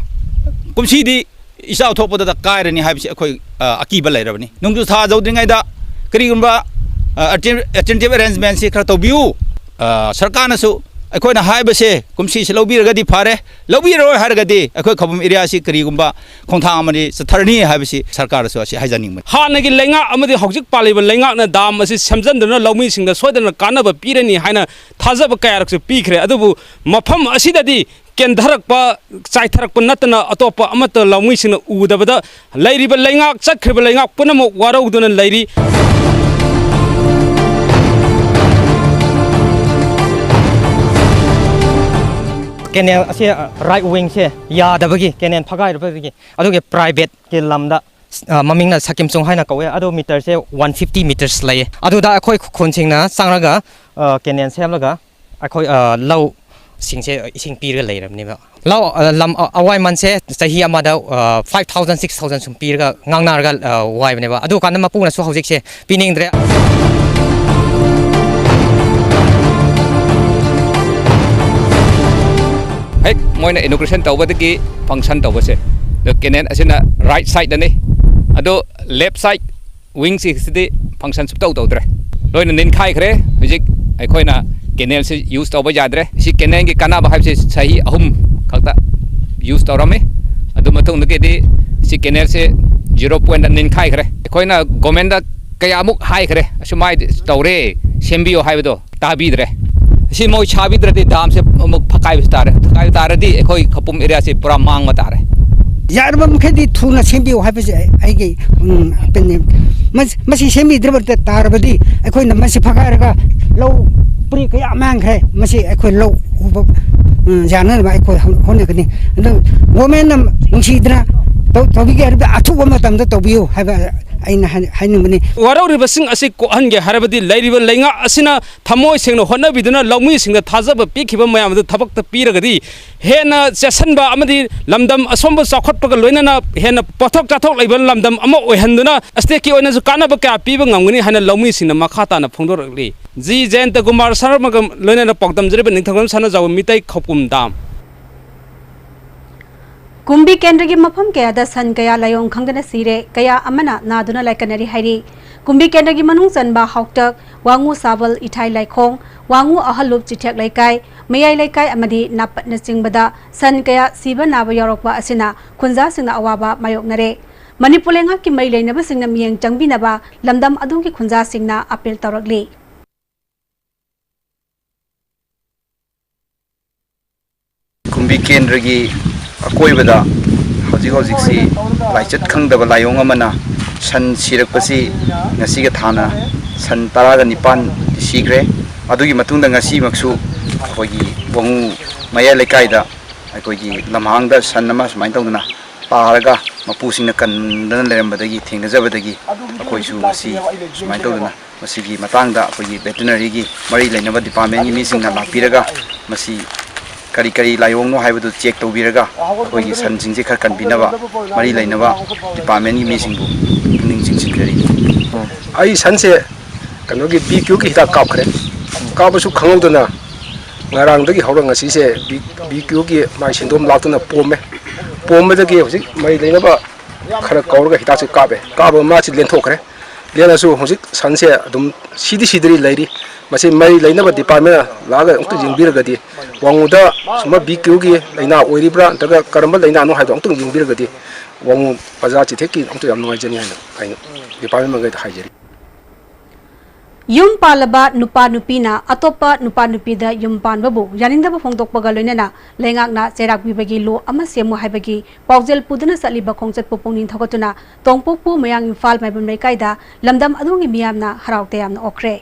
ꯀꯨꯝꯁꯤꯗꯤ ꯏꯆꯥꯎ ꯊꯣꯛꯄꯗ ꯀꯥꯏꯔꯅꯤ ꯍꯥꯏꯕꯁꯤ ꯑꯩꯈꯣꯏ, ꯑ, ꯑꯀꯤꯕ ꯂꯩꯔꯕꯅꯤ꯫ ꯅꯣꯡꯖꯨ ꯊꯥ ꯌꯧꯗ꯭ꯔꯤꯉꯩꯗ ꯀꯔꯤꯒꯨꯝꯕ, ꯑ, ꯑꯜꯇꯔ-, alternative arrangementꯁꯤ ꯈꯔ ꯇꯧꯕꯤꯌꯨ꯫ ꯑ, ꯁꯔꯀꯥꯔꯅꯁꯨ ꯑꯩꯈꯣꯏꯅ ꯍꯥꯏꯕꯁꯦ ꯀꯨꯝꯁꯤꯁꯤ ꯂꯧꯕꯤꯔꯒꯗꯤ ꯐꯔꯦ, ꯂꯧꯕꯤꯔꯣꯏ ꯍꯥꯏꯔꯒꯗꯤ ꯑꯩꯈꯣꯏ ꯈꯧꯄꯨꯝ ꯑꯦꯔꯤꯌꯥꯁꯤ ꯀꯔꯤꯒꯨꯝꯕ ꯈꯣꯡꯊꯥꯡ ꯑꯃꯗꯤ ꯆꯠꯊꯔꯅꯤ ꯍꯥꯏꯕꯁꯤ ꯁꯔꯀꯥꯔꯗꯁꯨ ꯑꯁꯤ ꯍꯥꯏꯖꯅꯤꯡꯕꯅꯤ꯫ ꯍꯥꯟꯅꯒꯤ ꯂꯩꯉꯥꯛ ꯑꯃꯗꯤ ꯍꯧꯖꯤꯛ ꯄꯥꯜꯂꯤꯕ ꯂꯩꯉꯥꯛꯅ ꯗꯥꯝ ꯑꯁꯤ ꯁꯦꯝꯖꯤꯟꯗꯨꯅ ꯂꯧꯃꯤꯁꯤꯡꯗ ꯁꯣꯏꯗꯅ ꯀꯥꯟꯅꯕ ꯄꯤꯔꯅꯤ ꯍꯥꯏꯅ ꯊꯥꯖꯕ ꯀꯌꯥꯔꯛꯁꯨ ꯄꯤꯈ꯭ꯔꯦ꯫ ꯑꯗꯨꯕꯨ ꯃꯐꯝ ꯑꯁꯤꯗꯗꯤ ꯀꯦꯟꯊꯔꯛꯄ, ꯆꯥꯏꯊꯔꯛꯄ ꯅꯠꯇꯅ ꯑꯇꯣꯞꯄ ꯑꯃꯠꯇ ꯂꯧꯃꯤꯁꯤꯡꯅ ꯎꯗꯕꯗ ꯂꯩꯔꯤꯕ ꯂꯩꯉꯥꯛ, ꯆꯠꯈ꯭ꯔꯤꯕ ꯂꯩꯉꯥꯛ ꯄꯨꯝꯅꯃꯛ ꯋꯥꯔꯧꯗꯨꯅ ꯂꯩꯔꯤ꯫ ꯀꯦꯅꯦꯜ ꯑꯁꯤ, ꯑ, ꯔꯥꯏꯠ ꯋꯤꯡꯁꯦ ꯌꯥꯗꯕꯒꯤ, ꯀꯦꯅꯦꯜ ꯐꯒꯥꯏꯔꯕꯗꯒꯤ, ꯑꯗꯨꯒꯤ ꯄ꯭ꯔꯥꯏꯚꯦꯠꯀꯤ ꯂꯝꯗ, ꯑ, ꯃꯃꯤꯡꯅ ꯁꯥꯀꯤꯝꯆꯨꯡ ꯍꯥꯏꯅ ꯀꯧꯋꯦ꯫ ꯑꯗꯨ ꯃꯤꯇꯔꯁꯦ ꯋꯥꯟ ꯐꯤꯐꯇꯤ ꯃꯤꯇꯔꯁ ꯂꯩꯌꯦ꯫ ꯑꯗꯨꯗ ꯑꯩꯈꯣꯏ ꯈꯨꯟꯁꯤꯡꯅ ꯆꯪꯂꯒ, ꯑ, ꯀꯦꯅꯦꯜ ꯁꯦꯝꯂꯒ ꯑꯩꯈꯣꯏ, ꯑ, ꯂꯧꯁꯤꯡꯁꯦ ꯏꯁꯤꯡ ꯄꯤꯔꯒ ꯂꯩꯔꯕꯅꯦꯕ꯫ ꯂꯧ, ꯑ, ꯂꯝ, ꯑ, ꯑꯋꯥꯏꯃꯟꯁꯦ ꯆꯍꯤ ꯑꯃꯗ, ꯑ, ꯐꯥꯏꯚ ꯊꯥꯎꯖꯟ, ꯁꯤꯛꯁ ꯊꯥꯎꯖꯟ ꯁꯨꯝ ꯄꯤꯔꯒ ꯉꯥꯡꯅꯔꯒ, ꯑ, ꯋꯥꯏꯕꯅꯦꯕ꯫ ꯑꯗꯨ ꯀꯥꯟꯗ ꯃꯄꯨꯅꯁꯨ ꯍꯧꯖꯤꯛꯁꯦ ꯄꯤꯅꯤꯡꯗ꯭ꯔꯦ꯫ ꯍꯦꯛ ꯃꯣꯏꯅ inauguration ꯇꯧꯕꯗꯒꯤ function ꯇꯧꯕꯁꯦ, ꯑꯗꯣ ꯀꯦꯅꯦꯜ ꯑꯁꯤꯅ ꯔꯥꯏꯠ ꯁꯥꯏꯗꯅꯤ, ꯑꯗꯣ ꯂꯦꯐ ꯁꯥꯏꯗ ꯋꯤꯡꯁꯤꯡꯁꯤꯗꯤ function ꯁꯨꯡꯇꯧ ꯇꯧꯗ꯭ꯔꯦ, ꯂꯣꯏꯅ ꯅꯤꯟꯈꯥꯏꯈ꯭ꯔꯦ꯫ ꯍꯧꯖꯤꯛ ꯑꯩꯈꯣꯏꯅ ꯀꯦꯅꯦꯜꯁꯤ ꯌꯨꯁ ꯇꯧꯕ ꯌꯥꯗ꯭ꯔꯦ꯫ ꯁꯤ ꯀꯦꯅꯦꯜꯒꯤ ꯀꯥꯟꯅꯕ ꯍꯥꯏꯕꯁꯤ ꯆꯍꯤ ꯑꯍꯨꯝ ꯈꯛꯇ ꯌꯨꯁ ꯇꯧꯔꯝꯃꯤ꯫ ꯑꯗꯨ ꯃꯇꯨꯡꯗꯒꯤꯗꯤ ꯁꯤ ꯀꯦꯅꯦꯜꯁꯦ ꯖꯤꯔꯣ ꯄꯣꯏꯟꯗ ꯅꯤꯟꯈꯥꯏꯈ꯭ꯔꯦ꯫ ꯑꯩꯈꯣꯏꯅ ꯒꯣꯔꯃꯦꯟꯗ ꯀꯌꯥꯃꯨꯛ ꯍꯥꯏꯈ꯭ꯔꯦ, ꯑꯁꯨꯃꯥꯏꯅ ꯇꯧꯔꯦ, ꯁꯦꯝꯕꯤꯌꯣ ꯍꯥꯏꯕꯗꯣ ꯇꯥꯕꯤꯗ꯭ꯔꯦ꯫ ꯑꯁꯤ ꯃꯣꯏ ꯁꯥꯕꯤꯗ꯭ꯔꯗꯤ ꯗꯥꯝꯁꯦ ꯑꯃꯨꯛ ꯐꯛꯀꯥꯏꯕꯁꯨ ꯇꯥꯔꯦ꯫ ꯐꯛꯀꯥꯏꯕ ꯇꯥꯔꯗꯤ ꯑꯩꯈꯣꯏ ꯈꯧꯄꯨꯝ ꯑꯦꯔꯤꯌꯥꯁꯦ ꯄꯨꯔꯥ ꯃꯥꯡꯕ ꯇꯥꯔꯦ꯫ ꯌꯥꯔꯕ ꯃꯈꯩꯗꯤ ꯊꯨꯅ ꯁꯦꯝꯕꯤꯌꯨ ꯍꯥꯏꯕꯁꯦ ꯑꯩꯒꯤ, ꯎꯝ, ꯑꯄꯦꯟꯅꯦ꯫ ꯃꯁ-, ꯃꯁꯤ ꯁꯦꯝꯕꯤꯗ꯭ꯔꯕ ꯇꯥꯔꯕꯗꯤ ꯑꯩꯈꯣꯏꯅ ꯃꯁꯤ ꯐꯒꯥꯏꯔꯒ ꯂꯧ ꯄꯔꯤ ꯀꯌꯥ ꯃꯥꯡꯈ꯭ꯔꯦ꯫ ꯃꯁꯤ ꯑꯩꯈꯣꯏ ꯂꯧ ꯎꯕ, ꯎꯝ, ꯌꯥꯅꯅꯕ ꯑꯩꯈꯣꯏ ꯍꯣꯠ-, ꯍꯣꯠꯅꯒꯅꯤ꯫ ꯑꯗꯨ ꯒꯣꯔꯃꯦꯟꯅ ꯅꯨꯡꯁꯤꯗꯅ ꯇꯧꯕꯤꯒꯦ ꯍꯥꯏꯔꯕꯗꯤ ꯑꯊꯨꯕ ꯃꯇꯝꯗ ꯇꯧꯕꯤꯌꯨ ꯍꯥꯏꯕ ꯑꯩꯅ ꯍꯥꯏꯅꯤꯡꯕꯅꯤ꯫ ꯋꯥꯔꯧꯔꯤꯕꯁꯤꯡ ꯑꯁꯤ ꯀꯣꯛꯍꯟꯒꯦ ꯍꯥꯏꯔꯕꯗꯤ ꯂꯩꯔꯤꯕ ꯂꯩꯉꯥꯛ ꯑꯁꯤꯅ ꯊꯃꯣꯏ ꯁꯦꯡꯅ ꯍꯣꯠꯅꯕꯤꯗꯨꯅ ꯂꯧꯃꯤꯁꯤꯡꯗ ꯊꯥꯖꯕ ꯄꯤꯈꯤꯕ ꯃꯌꯥꯝ ꯑꯗꯨ ꯊꯕꯛꯇ ꯄꯤꯔꯒꯗꯤ ꯍꯦꯟꯅ ꯆꯦꯠꯁꯤꯟꯕ ꯑꯃꯗꯤ ꯂꯝꯗꯝ ꯑꯁꯣꯝꯕ ꯆꯥꯎꯈꯠꯄꯒ ꯂꯣꯏꯅꯅ ꯍꯦꯟꯅ ꯄꯣꯠꯊꯣꯛ ꯆꯥꯊꯣꯛ ꯂꯩꯕ ꯂꯝꯗꯝ ꯑꯃ ꯑꯣꯏꯍꯟꯗꯨꯅ state ꯀꯤ ꯑꯣꯏꯅꯁꯨ ꯀꯥꯟꯅꯕ ꯀꯌꯥ ꯄꯤꯕ ꯉꯝꯒꯅꯤ ꯍꯥꯏꯅ ꯂꯧꯃꯤꯁꯤꯡꯅ ꯃꯈꯥ ꯇꯥꯅ ꯐꯣꯡꯗꯣꯔꯛꯂꯤ꯫ ꯖꯤ ꯖꯌꯟꯇ ꯀꯨꯃꯥꯔ ꯁꯔꯃꯒ ꯂꯣꯏꯅꯅ ꯄꯥꯎꯗꯝꯖꯔꯤꯕ ꯅꯤꯡꯊꯧꯖꯝ ꯁꯅꯥꯖꯥꯎꯕ ꯃꯤꯇꯩ ꯈꯧꯄꯨꯝ ꯗꯥꯝ꯫ ꯀꯨꯝꯕꯤ ꯀꯦꯟꯗ꯭ꯔꯒꯤ ꯃꯐꯝ ꯀꯌꯥꯗ ꯁꯟ ꯀꯌꯥ ꯂꯥꯏꯑꯣꯡ ꯈꯪꯗꯅ ꯁꯤꯔꯦ, ꯀꯌꯥ ꯑꯃꯅ ꯅꯥꯗꯨꯅ ꯂꯥꯏꯀꯠꯅꯔꯤ ꯍꯥꯏꯔꯤ꯫ ꯀꯨꯝꯕꯤ ꯀꯦꯟꯗ꯭ꯔꯒꯤ ꯃꯅꯨꯡ ꯆꯟꯕ ꯍꯥꯎꯇꯛ, ꯋꯥꯉꯨ ꯁꯥꯕꯜ, ꯏꯊꯥꯏ ꯂꯥꯏꯈꯣꯡ, ꯋꯥꯉꯨ ꯑꯍꯜꯂꯨꯞ ꯆꯤꯊꯦꯛ ꯂꯩꯀꯥꯏ, ꯃꯌꯥꯏ ꯂꯩꯀꯥꯏ ꯑꯃꯗꯤ ꯅꯥꯄꯠꯅꯆꯤꯡꯕꯗ ꯁꯟ ꯀꯌꯥ ꯁꯤꯕ ꯅꯥꯕ ꯌꯥꯎꯔꯛꯄ ꯑꯁꯤꯅ ꯈꯨꯟꯖꯥꯁꯤꯡꯅ ꯑꯋꯥꯕ ꯃꯥꯌꯣꯛꯅꯔꯦ꯫ ꯃꯅꯤꯄꯨꯔ ꯂꯩꯉꯥꯛꯀꯤ ꯃꯔꯤ ꯂꯩꯅꯕꯁꯤꯡꯅ ꯃꯤꯠꯌꯦꯡ ꯆꯪꯕꯤꯅꯕ ꯂꯝꯗꯝ ꯑꯗꯨꯒꯤ ꯈꯨꯟꯖꯥꯁꯤꯡꯅ ꯑꯄꯤꯜ ꯇꯧꯔꯛꯂꯤ꯫ ꯀꯨꯝꯕꯤ ꯀꯦꯟꯗ꯭ꯔꯒꯤ ꯑꯀꯣꯏꯕꯗ ꯍꯧꯖꯤꯛ ꯍꯧꯖꯤꯛꯁꯤ ꯂꯥꯏꯆꯠ ꯈꯪꯗꯕ ꯂꯥꯏꯑꯣꯡ ꯑꯃꯅ ꯁꯟ ꯁꯤꯔꯛꯄꯁꯤ ꯉꯁꯤꯒ ꯊꯥꯅ ꯁꯟ ꯇꯔꯥꯒ ꯅꯤꯄꯥꯟ ꯁꯤꯈ꯭ꯔꯦ꯫ ꯑꯗꯨꯒꯤ ꯃꯇꯨꯡꯗ ꯉꯁꯤꯃꯛꯁꯨ ꯑꯩꯈꯣꯏꯒꯤ ꯋꯥꯉꯨ ꯃꯌꯥꯏ ꯂꯩꯀꯥꯏꯗ ꯑꯩꯈꯣꯏꯒꯤ ꯂꯝꯍꯥꯡꯗ ꯁꯟ ꯑꯃ ꯁꯨꯃꯥꯏꯅ ꯇꯧꯗꯅ ꯇꯥꯔꯒ ꯃꯄꯨꯁꯤꯡꯅ ꯀꯟꯗꯅ ꯂꯩꯔꯝꯕꯗꯒꯤ, ꯊꯦꯡꯅꯖꯕꯗꯒꯤ ꯑꯩꯈꯣꯏꯁꯨ ꯉꯁꯤ ꯁꯨꯃꯥꯏꯅ ꯇꯧꯗꯅ ꯃꯁꯤꯒꯤ ꯃꯇꯥꯡꯗ ꯑꯩꯈꯣꯏꯒꯤ ꯚꯦꯇꯤꯅꯔꯤꯒꯤ ꯃꯔꯤ ꯂꯩꯅꯕ ꯗꯤꯄꯥꯔꯠꯃꯦꯟꯒꯤ ꯃꯤꯁꯤꯡꯅ ꯂꯥꯛꯄꯤꯔꯒ ꯃꯁꯤ ꯀꯔꯤ ꯀꯔꯤ ꯂꯥꯏꯑꯣꯡꯅꯣ ꯍꯥꯏꯕꯗꯨ ꯆꯦꯛ ꯇꯧꯕꯤꯔꯒ ꯑꯩꯈꯣꯏꯒꯤ ꯁꯟꯁꯤꯡꯁꯦ ꯈꯔ ꯀꯟꯕꯤꯅꯕ ꯃꯔꯤ ꯂꯩꯅꯕ ꯗꯤꯄꯥꯔꯠꯃꯦꯟꯒꯤ ꯃꯤꯁꯤꯡꯕꯨ ꯄꯨꯛꯅꯤꯡ ꯆꯤꯡꯁꯤꯟꯖꯔꯤ꯫ ꯑꯩ ꯁꯟꯁꯦ ꯀꯩꯅꯣꯒꯤ ꯕꯤ ꯀ꯭ꯌꯨꯒꯤ ꯍꯤꯗꯥꯛ ꯀꯥꯞꯈ꯭ꯔꯦ꯫ ꯀꯥꯞꯄꯁꯨ ꯈꯪꯍꯧꯗꯅ ꯉꯔꯥꯡꯗꯒꯤ ꯍꯧꯔ ꯉꯁꯤꯁꯦ ꯕꯤ ꯀ꯭ꯌꯨꯒꯤ ꯃꯥꯏ ꯁꯤꯟꯗꯣꯝ ꯂꯥꯛꯇꯨꯅ ꯄꯣꯝꯃꯦ꯫ ꯄꯣꯝꯕꯗꯒꯤ ꯍꯧꯖꯤꯛ ꯃꯔꯤ ꯂꯩꯅꯕ ꯈꯔ ꯀꯧꯔꯒ ꯍꯤꯗꯥꯛꯁꯦ ꯀꯥꯞꯄꯦ꯫ ꯀꯥꯞꯄ ꯃꯥꯁꯤ ꯂꯦꯟꯊꯣꯛꯈ꯭ꯔꯦ꯫ ꯂꯦꯜꯂꯁꯨ ꯍꯧꯖꯤꯛ ꯁꯟꯁꯦ ꯑꯗꯨꯝ ꯁꯤꯗꯤ ꯁꯤꯗ꯭ꯔꯤ ꯂꯩꯔꯤ꯫ ꯃꯁꯤ ꯃꯔꯤ ꯂꯩꯅꯕ ꯗꯤꯄꯥꯔꯠꯃꯦꯟꯅ ꯂꯥꯛꯑꯒ ꯑꯃꯨꯛꯇ ꯌꯦꯡꯕꯤꯔꯒꯗꯤ ꯋꯥꯉꯨꯗ ꯁꯨꯝꯕ ꯕꯤ ꯀ꯭ꯌꯨꯒꯤ ꯂꯥꯏꯅꯥ ꯑꯣꯏꯔꯤꯕ꯭ꯔꯥ ꯅꯠꯇ꯭ꯔꯒ ꯀꯔꯝꯕ ꯂꯥꯏꯅꯥꯅꯣ ꯍꯥꯏꯕꯗꯣ ꯑꯃꯨꯛꯇꯪ ꯌꯦꯡꯕꯤꯔꯒꯗꯤ ꯋꯥꯉꯨ ꯄ꯭ꯔꯖꯥ ꯆꯤꯊꯦꯛꯀꯤ ꯑꯃꯨꯛꯇ ꯌꯥꯝ ꯅꯨꯡꯉꯥꯏꯖꯅꯤ ꯍꯥꯏꯅ ꯑꯩꯅ ꯗꯤꯄꯥꯔꯠꯃꯦꯟ ꯃꯈꯩꯗ ꯍꯥꯏꯖꯔꯤ꯫ ꯌꯨꯝ ꯄꯥꯜꯂꯕ ꯅꯨꯄꯥ ꯅꯨꯄꯤꯅ ꯑꯇꯣꯞꯄ ꯅꯨꯄꯥ ꯅꯨꯄꯤꯗ ꯌꯨꯝ ꯄꯥꯟꯕꯕꯨ ꯌꯥꯅꯤꯡꯗꯕ ꯐꯣꯡꯗꯣꯛꯄꯒ ꯂꯣꯏꯅꯅ ꯂꯩꯉꯥꯛꯅ ꯆꯩꯔꯥꯛ ꯄꯤꯕꯒꯤ ꯂꯣ ꯑꯃ ꯁꯦꯝꯃꯨ ꯍꯥꯏꯕꯒꯤ ꯄꯥꯎꯖꯦꯜ ꯄꯨꯗꯨꯅ ꯆꯠꯂꯤꯕ ꯈꯣꯡꯆꯠꯄꯨ ꯄꯨꯛꯅꯤꯡ ꯊꯧꯒꯠꯇꯨꯅ ꯇꯣꯡꯄꯣꯛꯄꯨ ꯃꯌꯥꯡ ꯏꯝꯐꯥꯜ ꯃꯥꯏꯕꯝ ꯂꯩꯀꯥꯏꯗ ꯂꯝꯗꯝ ꯑꯗꯨꯒꯤ ꯃꯤꯌꯥꯝꯅ ꯍꯔꯥꯎ ꯇꯌꯥꯝꯅ ꯑꯣꯛꯈ꯭ꯔꯦ꯫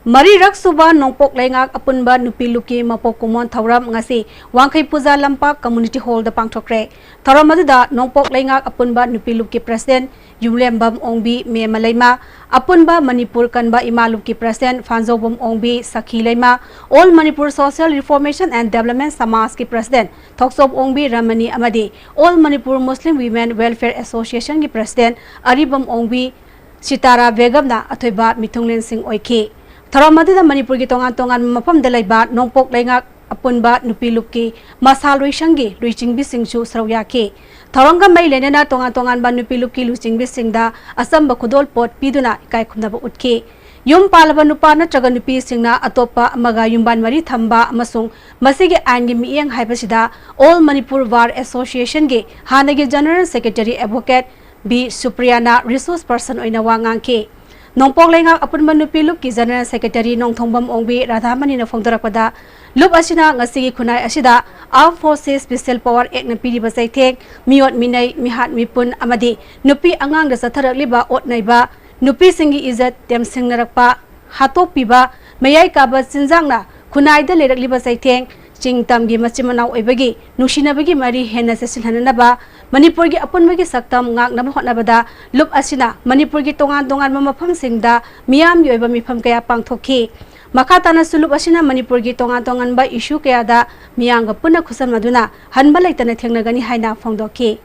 ꯃꯔꯤꯔꯛ ꯁꯨꯕ ꯅꯣꯡꯄꯣꯛ ꯂꯩꯉꯥꯛ ꯑꯄꯨꯟꯕ ꯅꯨꯄꯤ ꯂꯨꯞꯀꯤ ꯃꯄꯣꯛ ꯀꯨꯝꯑꯣꯟ ꯊꯧꯔꯝ ꯉꯁꯤ ꯋꯥꯡꯈꯩ ꯄꯨꯖꯥ ꯂꯝꯄꯥꯛ ꯀꯝꯃ꯭ꯌꯨꯅꯤꯇꯤ ꯍꯣꯜꯗ ꯄꯥꯡꯊꯣꯛꯈ꯭ꯔꯦ꯫ ꯊꯧꯔꯝ ꯑꯗꯨꯗ ꯅꯣꯡꯄꯣꯛ ꯂꯩꯉꯥꯛ ꯑꯄꯨꯟꯕ ꯅꯨꯄꯤ ꯂꯨꯞꯀꯤ ꯄ꯭ꯔꯁꯤꯗꯦꯟ ꯌꯨꯝꯂꯦꯝꯕꯝ ꯑꯣꯡꯕꯤ ꯃꯦꯃ ꯂꯩꯃ, ꯑꯄꯨꯟꯕ ꯃꯅꯤꯄꯨꯔ ꯀꯟꯕ ꯏꯃꯥ ꯂꯨꯞꯀꯤ president Phanjoubam Ongbi Sakhi Leima, all Manipur social reformation and development ꯁꯃꯥꯖꯀꯤ ꯄ꯭ꯔꯁꯤꯗꯦꯟ ꯊꯣꯛꯆꯣꯝ ꯑꯣꯡꯕꯤ ꯔꯃꯅꯤ ꯑꯃꯗꯤ all Manipur Muslim women welfare ꯑꯦꯁꯣꯁꯤꯌꯦꯁꯟꯒꯤ ꯄ꯭ꯔꯁꯤꯗꯦꯟ ꯑꯔꯤꯕꯝ ꯑꯣꯡꯕꯤ ꯁꯤꯇꯥꯔꯥ ꯕꯦꯒꯝꯅ ꯑꯊꯣꯏꯕ ꯃꯤꯊꯨꯡꯂꯦꯟꯁꯤꯡ ꯑꯣꯏꯈꯤ꯫ ꯊꯧꯔꯝ ꯑꯗꯨꯗ ꯃꯅꯤꯄꯨꯔꯒꯤ ꯇꯣꯉꯥꯟ ꯇꯣꯉꯥꯟꯕ ꯃꯐꯝꯗ ꯂꯩꯕ ꯅꯣꯡꯄꯣꯛ ꯂꯩꯉꯥꯛ ꯑꯄꯨꯟꯕ ꯅꯨꯄꯤ ꯂꯨꯞꯀꯤ ꯃꯁꯥ ꯂꯣꯏꯁꯪꯒꯤ ꯂꯨꯆꯤꯡꯕꯤꯁꯤꯡꯁꯨ ꯁꯔꯨꯛ ꯌꯥꯈꯤ꯫ ꯊꯧꯔꯝꯒ ꯃꯔꯤ ꯂꯩꯅꯅ ꯇꯣꯉꯥꯟ ꯇꯣꯉꯥꯟꯕ ꯅꯨꯄꯤ ꯂꯨꯞꯀꯤ ꯂꯨꯆꯤꯡꯕꯤꯁꯤꯡꯗ ꯑꯆꯝꯕ ꯈꯨꯗꯣꯜꯄꯣꯠ ꯄꯤꯗꯨꯅ ꯏꯀꯥꯏ ꯈꯨꯝꯅꯕ ꯎꯠꯈꯤ꯫ ꯌꯨꯝ ꯄꯥꯜꯂꯕ ꯅꯨꯄꯥ ꯅꯠꯇ꯭ꯔꯒ ꯅꯨꯄꯤꯁꯤꯡꯅ ꯑꯇꯣꯞꯄ ꯑꯃꯒ ꯌꯨꯝꯕꯥꯟ ꯃꯔꯤ ꯊꯝꯕ ꯑꯃꯁꯨꯡ ꯃꯁꯤꯒꯤ ꯑꯥꯏꯟꯒꯤ ꯃꯤꯠꯌꯦꯡ ꯍꯥꯏꯕꯁꯤꯗ ꯑꯣꯜ ꯃꯅꯤꯄꯨꯔ ꯕꯥꯔ ꯑꯦꯁꯣꯁꯤꯌꯦꯁꯟꯒꯤ ꯍꯥꯟꯅꯒꯤ ꯖꯦꯅꯔꯦꯜ ꯁꯦꯀ꯭ꯔꯦꯇꯔꯤ ꯑꯦꯗꯚꯣꯀꯦꯠ ꯕꯤ ꯁꯨꯄ꯭ꯔꯤꯌꯥꯅ ꯔꯤꯁꯣꯔꯁ ꯄꯔꯁꯟ ꯑꯣꯏꯅ ꯋꯥ ꯉꯥꯡꯈꯤ꯫ ꯅꯣꯡꯄꯣꯛ ꯂꯩꯉꯥꯛ ꯑꯄꯨꯟꯕ ꯅꯨꯄꯤ ꯂꯨꯞꯀꯤ ꯖꯦꯅꯔꯦꯜ ꯁꯦꯀ꯭ꯔꯦꯇꯔꯤ ꯅꯣꯡꯊꯣꯡꯕꯝ ꯑꯣꯡꯕꯤ ꯔꯥꯙꯥꯃꯅꯤꯅ ꯐꯣꯡꯗꯣꯔꯛꯄꯗ, ꯂꯨꯞ ꯑꯁꯤꯅ ꯉꯁꯤꯒꯤ ꯈꯨꯟꯅꯥꯏ ꯑꯁꯤꯗ ꯑꯥꯔꯝ ꯐꯣꯔꯁꯦꯁ ꯁ꯭ꯄꯦꯁꯤꯌꯦꯜ ꯄꯋꯥꯔ ꯑꯦꯛꯅ ꯄꯤꯔꯤꯕ ꯆꯩꯊꯦꯡ, ꯃꯤꯑꯣꯠ ꯃꯤꯅꯩ, ꯃꯤꯍꯥꯠ ꯃꯤꯄꯨꯟ ꯑꯃꯗꯤ ꯅꯨꯄꯤ ꯑꯉꯥꯡꯗ ꯆꯠꯊꯔꯛꯂꯤꯕ ꯑꯣꯠ ꯅꯩꯕ, ꯅꯨꯄꯤꯁꯤꯡꯒꯤ ꯏꯖꯠ ꯇꯦꯝꯁꯤꯡꯅꯔꯛꯄ, ꯍꯥꯠꯇꯣꯛꯄꯤꯕ, ꯃꯌꯥꯏ ꯀꯥꯕ ꯆꯤꯟꯖꯥꯛꯅ ꯈꯨꯟꯅꯥꯏꯗ ꯂꯩꯔꯛꯂꯤꯕ ꯆꯩꯊꯦꯡ, ꯆꯤꯡ ꯇꯝꯒꯤ ꯃꯆꯤꯟ ꯃꯅꯥꯎ ꯑꯣꯏꯕꯒꯤ ꯅꯨꯡꯁꯤꯅꯕꯒꯤ ꯃꯔꯤ ꯍꯦꯟꯅ ꯆꯦꯠꯁꯤꯜꯍꯟꯅꯅꯕ ꯃꯅꯤꯄꯨꯔꯒꯤ ꯑꯄꯨꯟꯕꯒꯤ ꯁꯛꯇꯝ ꯉꯥꯛꯅꯕ ꯍꯣꯠꯅꯕꯗ ꯂꯨꯞ ꯑꯁꯤꯅ ꯃꯅꯤꯄꯨꯔꯒꯤ ꯇꯣꯉꯥꯟ ꯇꯣꯉꯥꯟꯕ ꯃꯐꯝꯁꯤꯡꯗ ꯃꯤꯌꯥꯝꯒꯤ ꯑꯣꯏꯕ ꯃꯤꯐꯝ ꯀꯌꯥ ꯄꯥꯡꯊꯣꯛꯈꯤ꯫ ꯃꯈꯥ ꯇꯥꯅꯁꯨ ꯂꯨꯞ ꯑꯁꯤꯅ ꯃꯅꯤꯄꯨꯔꯒꯤ ꯇꯣꯉꯥꯟ ꯇꯣꯉꯥꯟꯕ ꯏꯁꯨ ꯀꯌꯥꯗ ꯃꯤꯌꯥꯝꯒ ꯄꯨꯟꯅ ꯈꯨꯠꯁꯝꯅꯗꯨꯅ ꯍꯟꯕ ꯂꯩꯇꯅ ꯊꯦꯡꯅꯒꯅꯤ ꯍꯥꯏꯅ ꯐꯣꯡꯗꯣꯛꯈꯤ꯫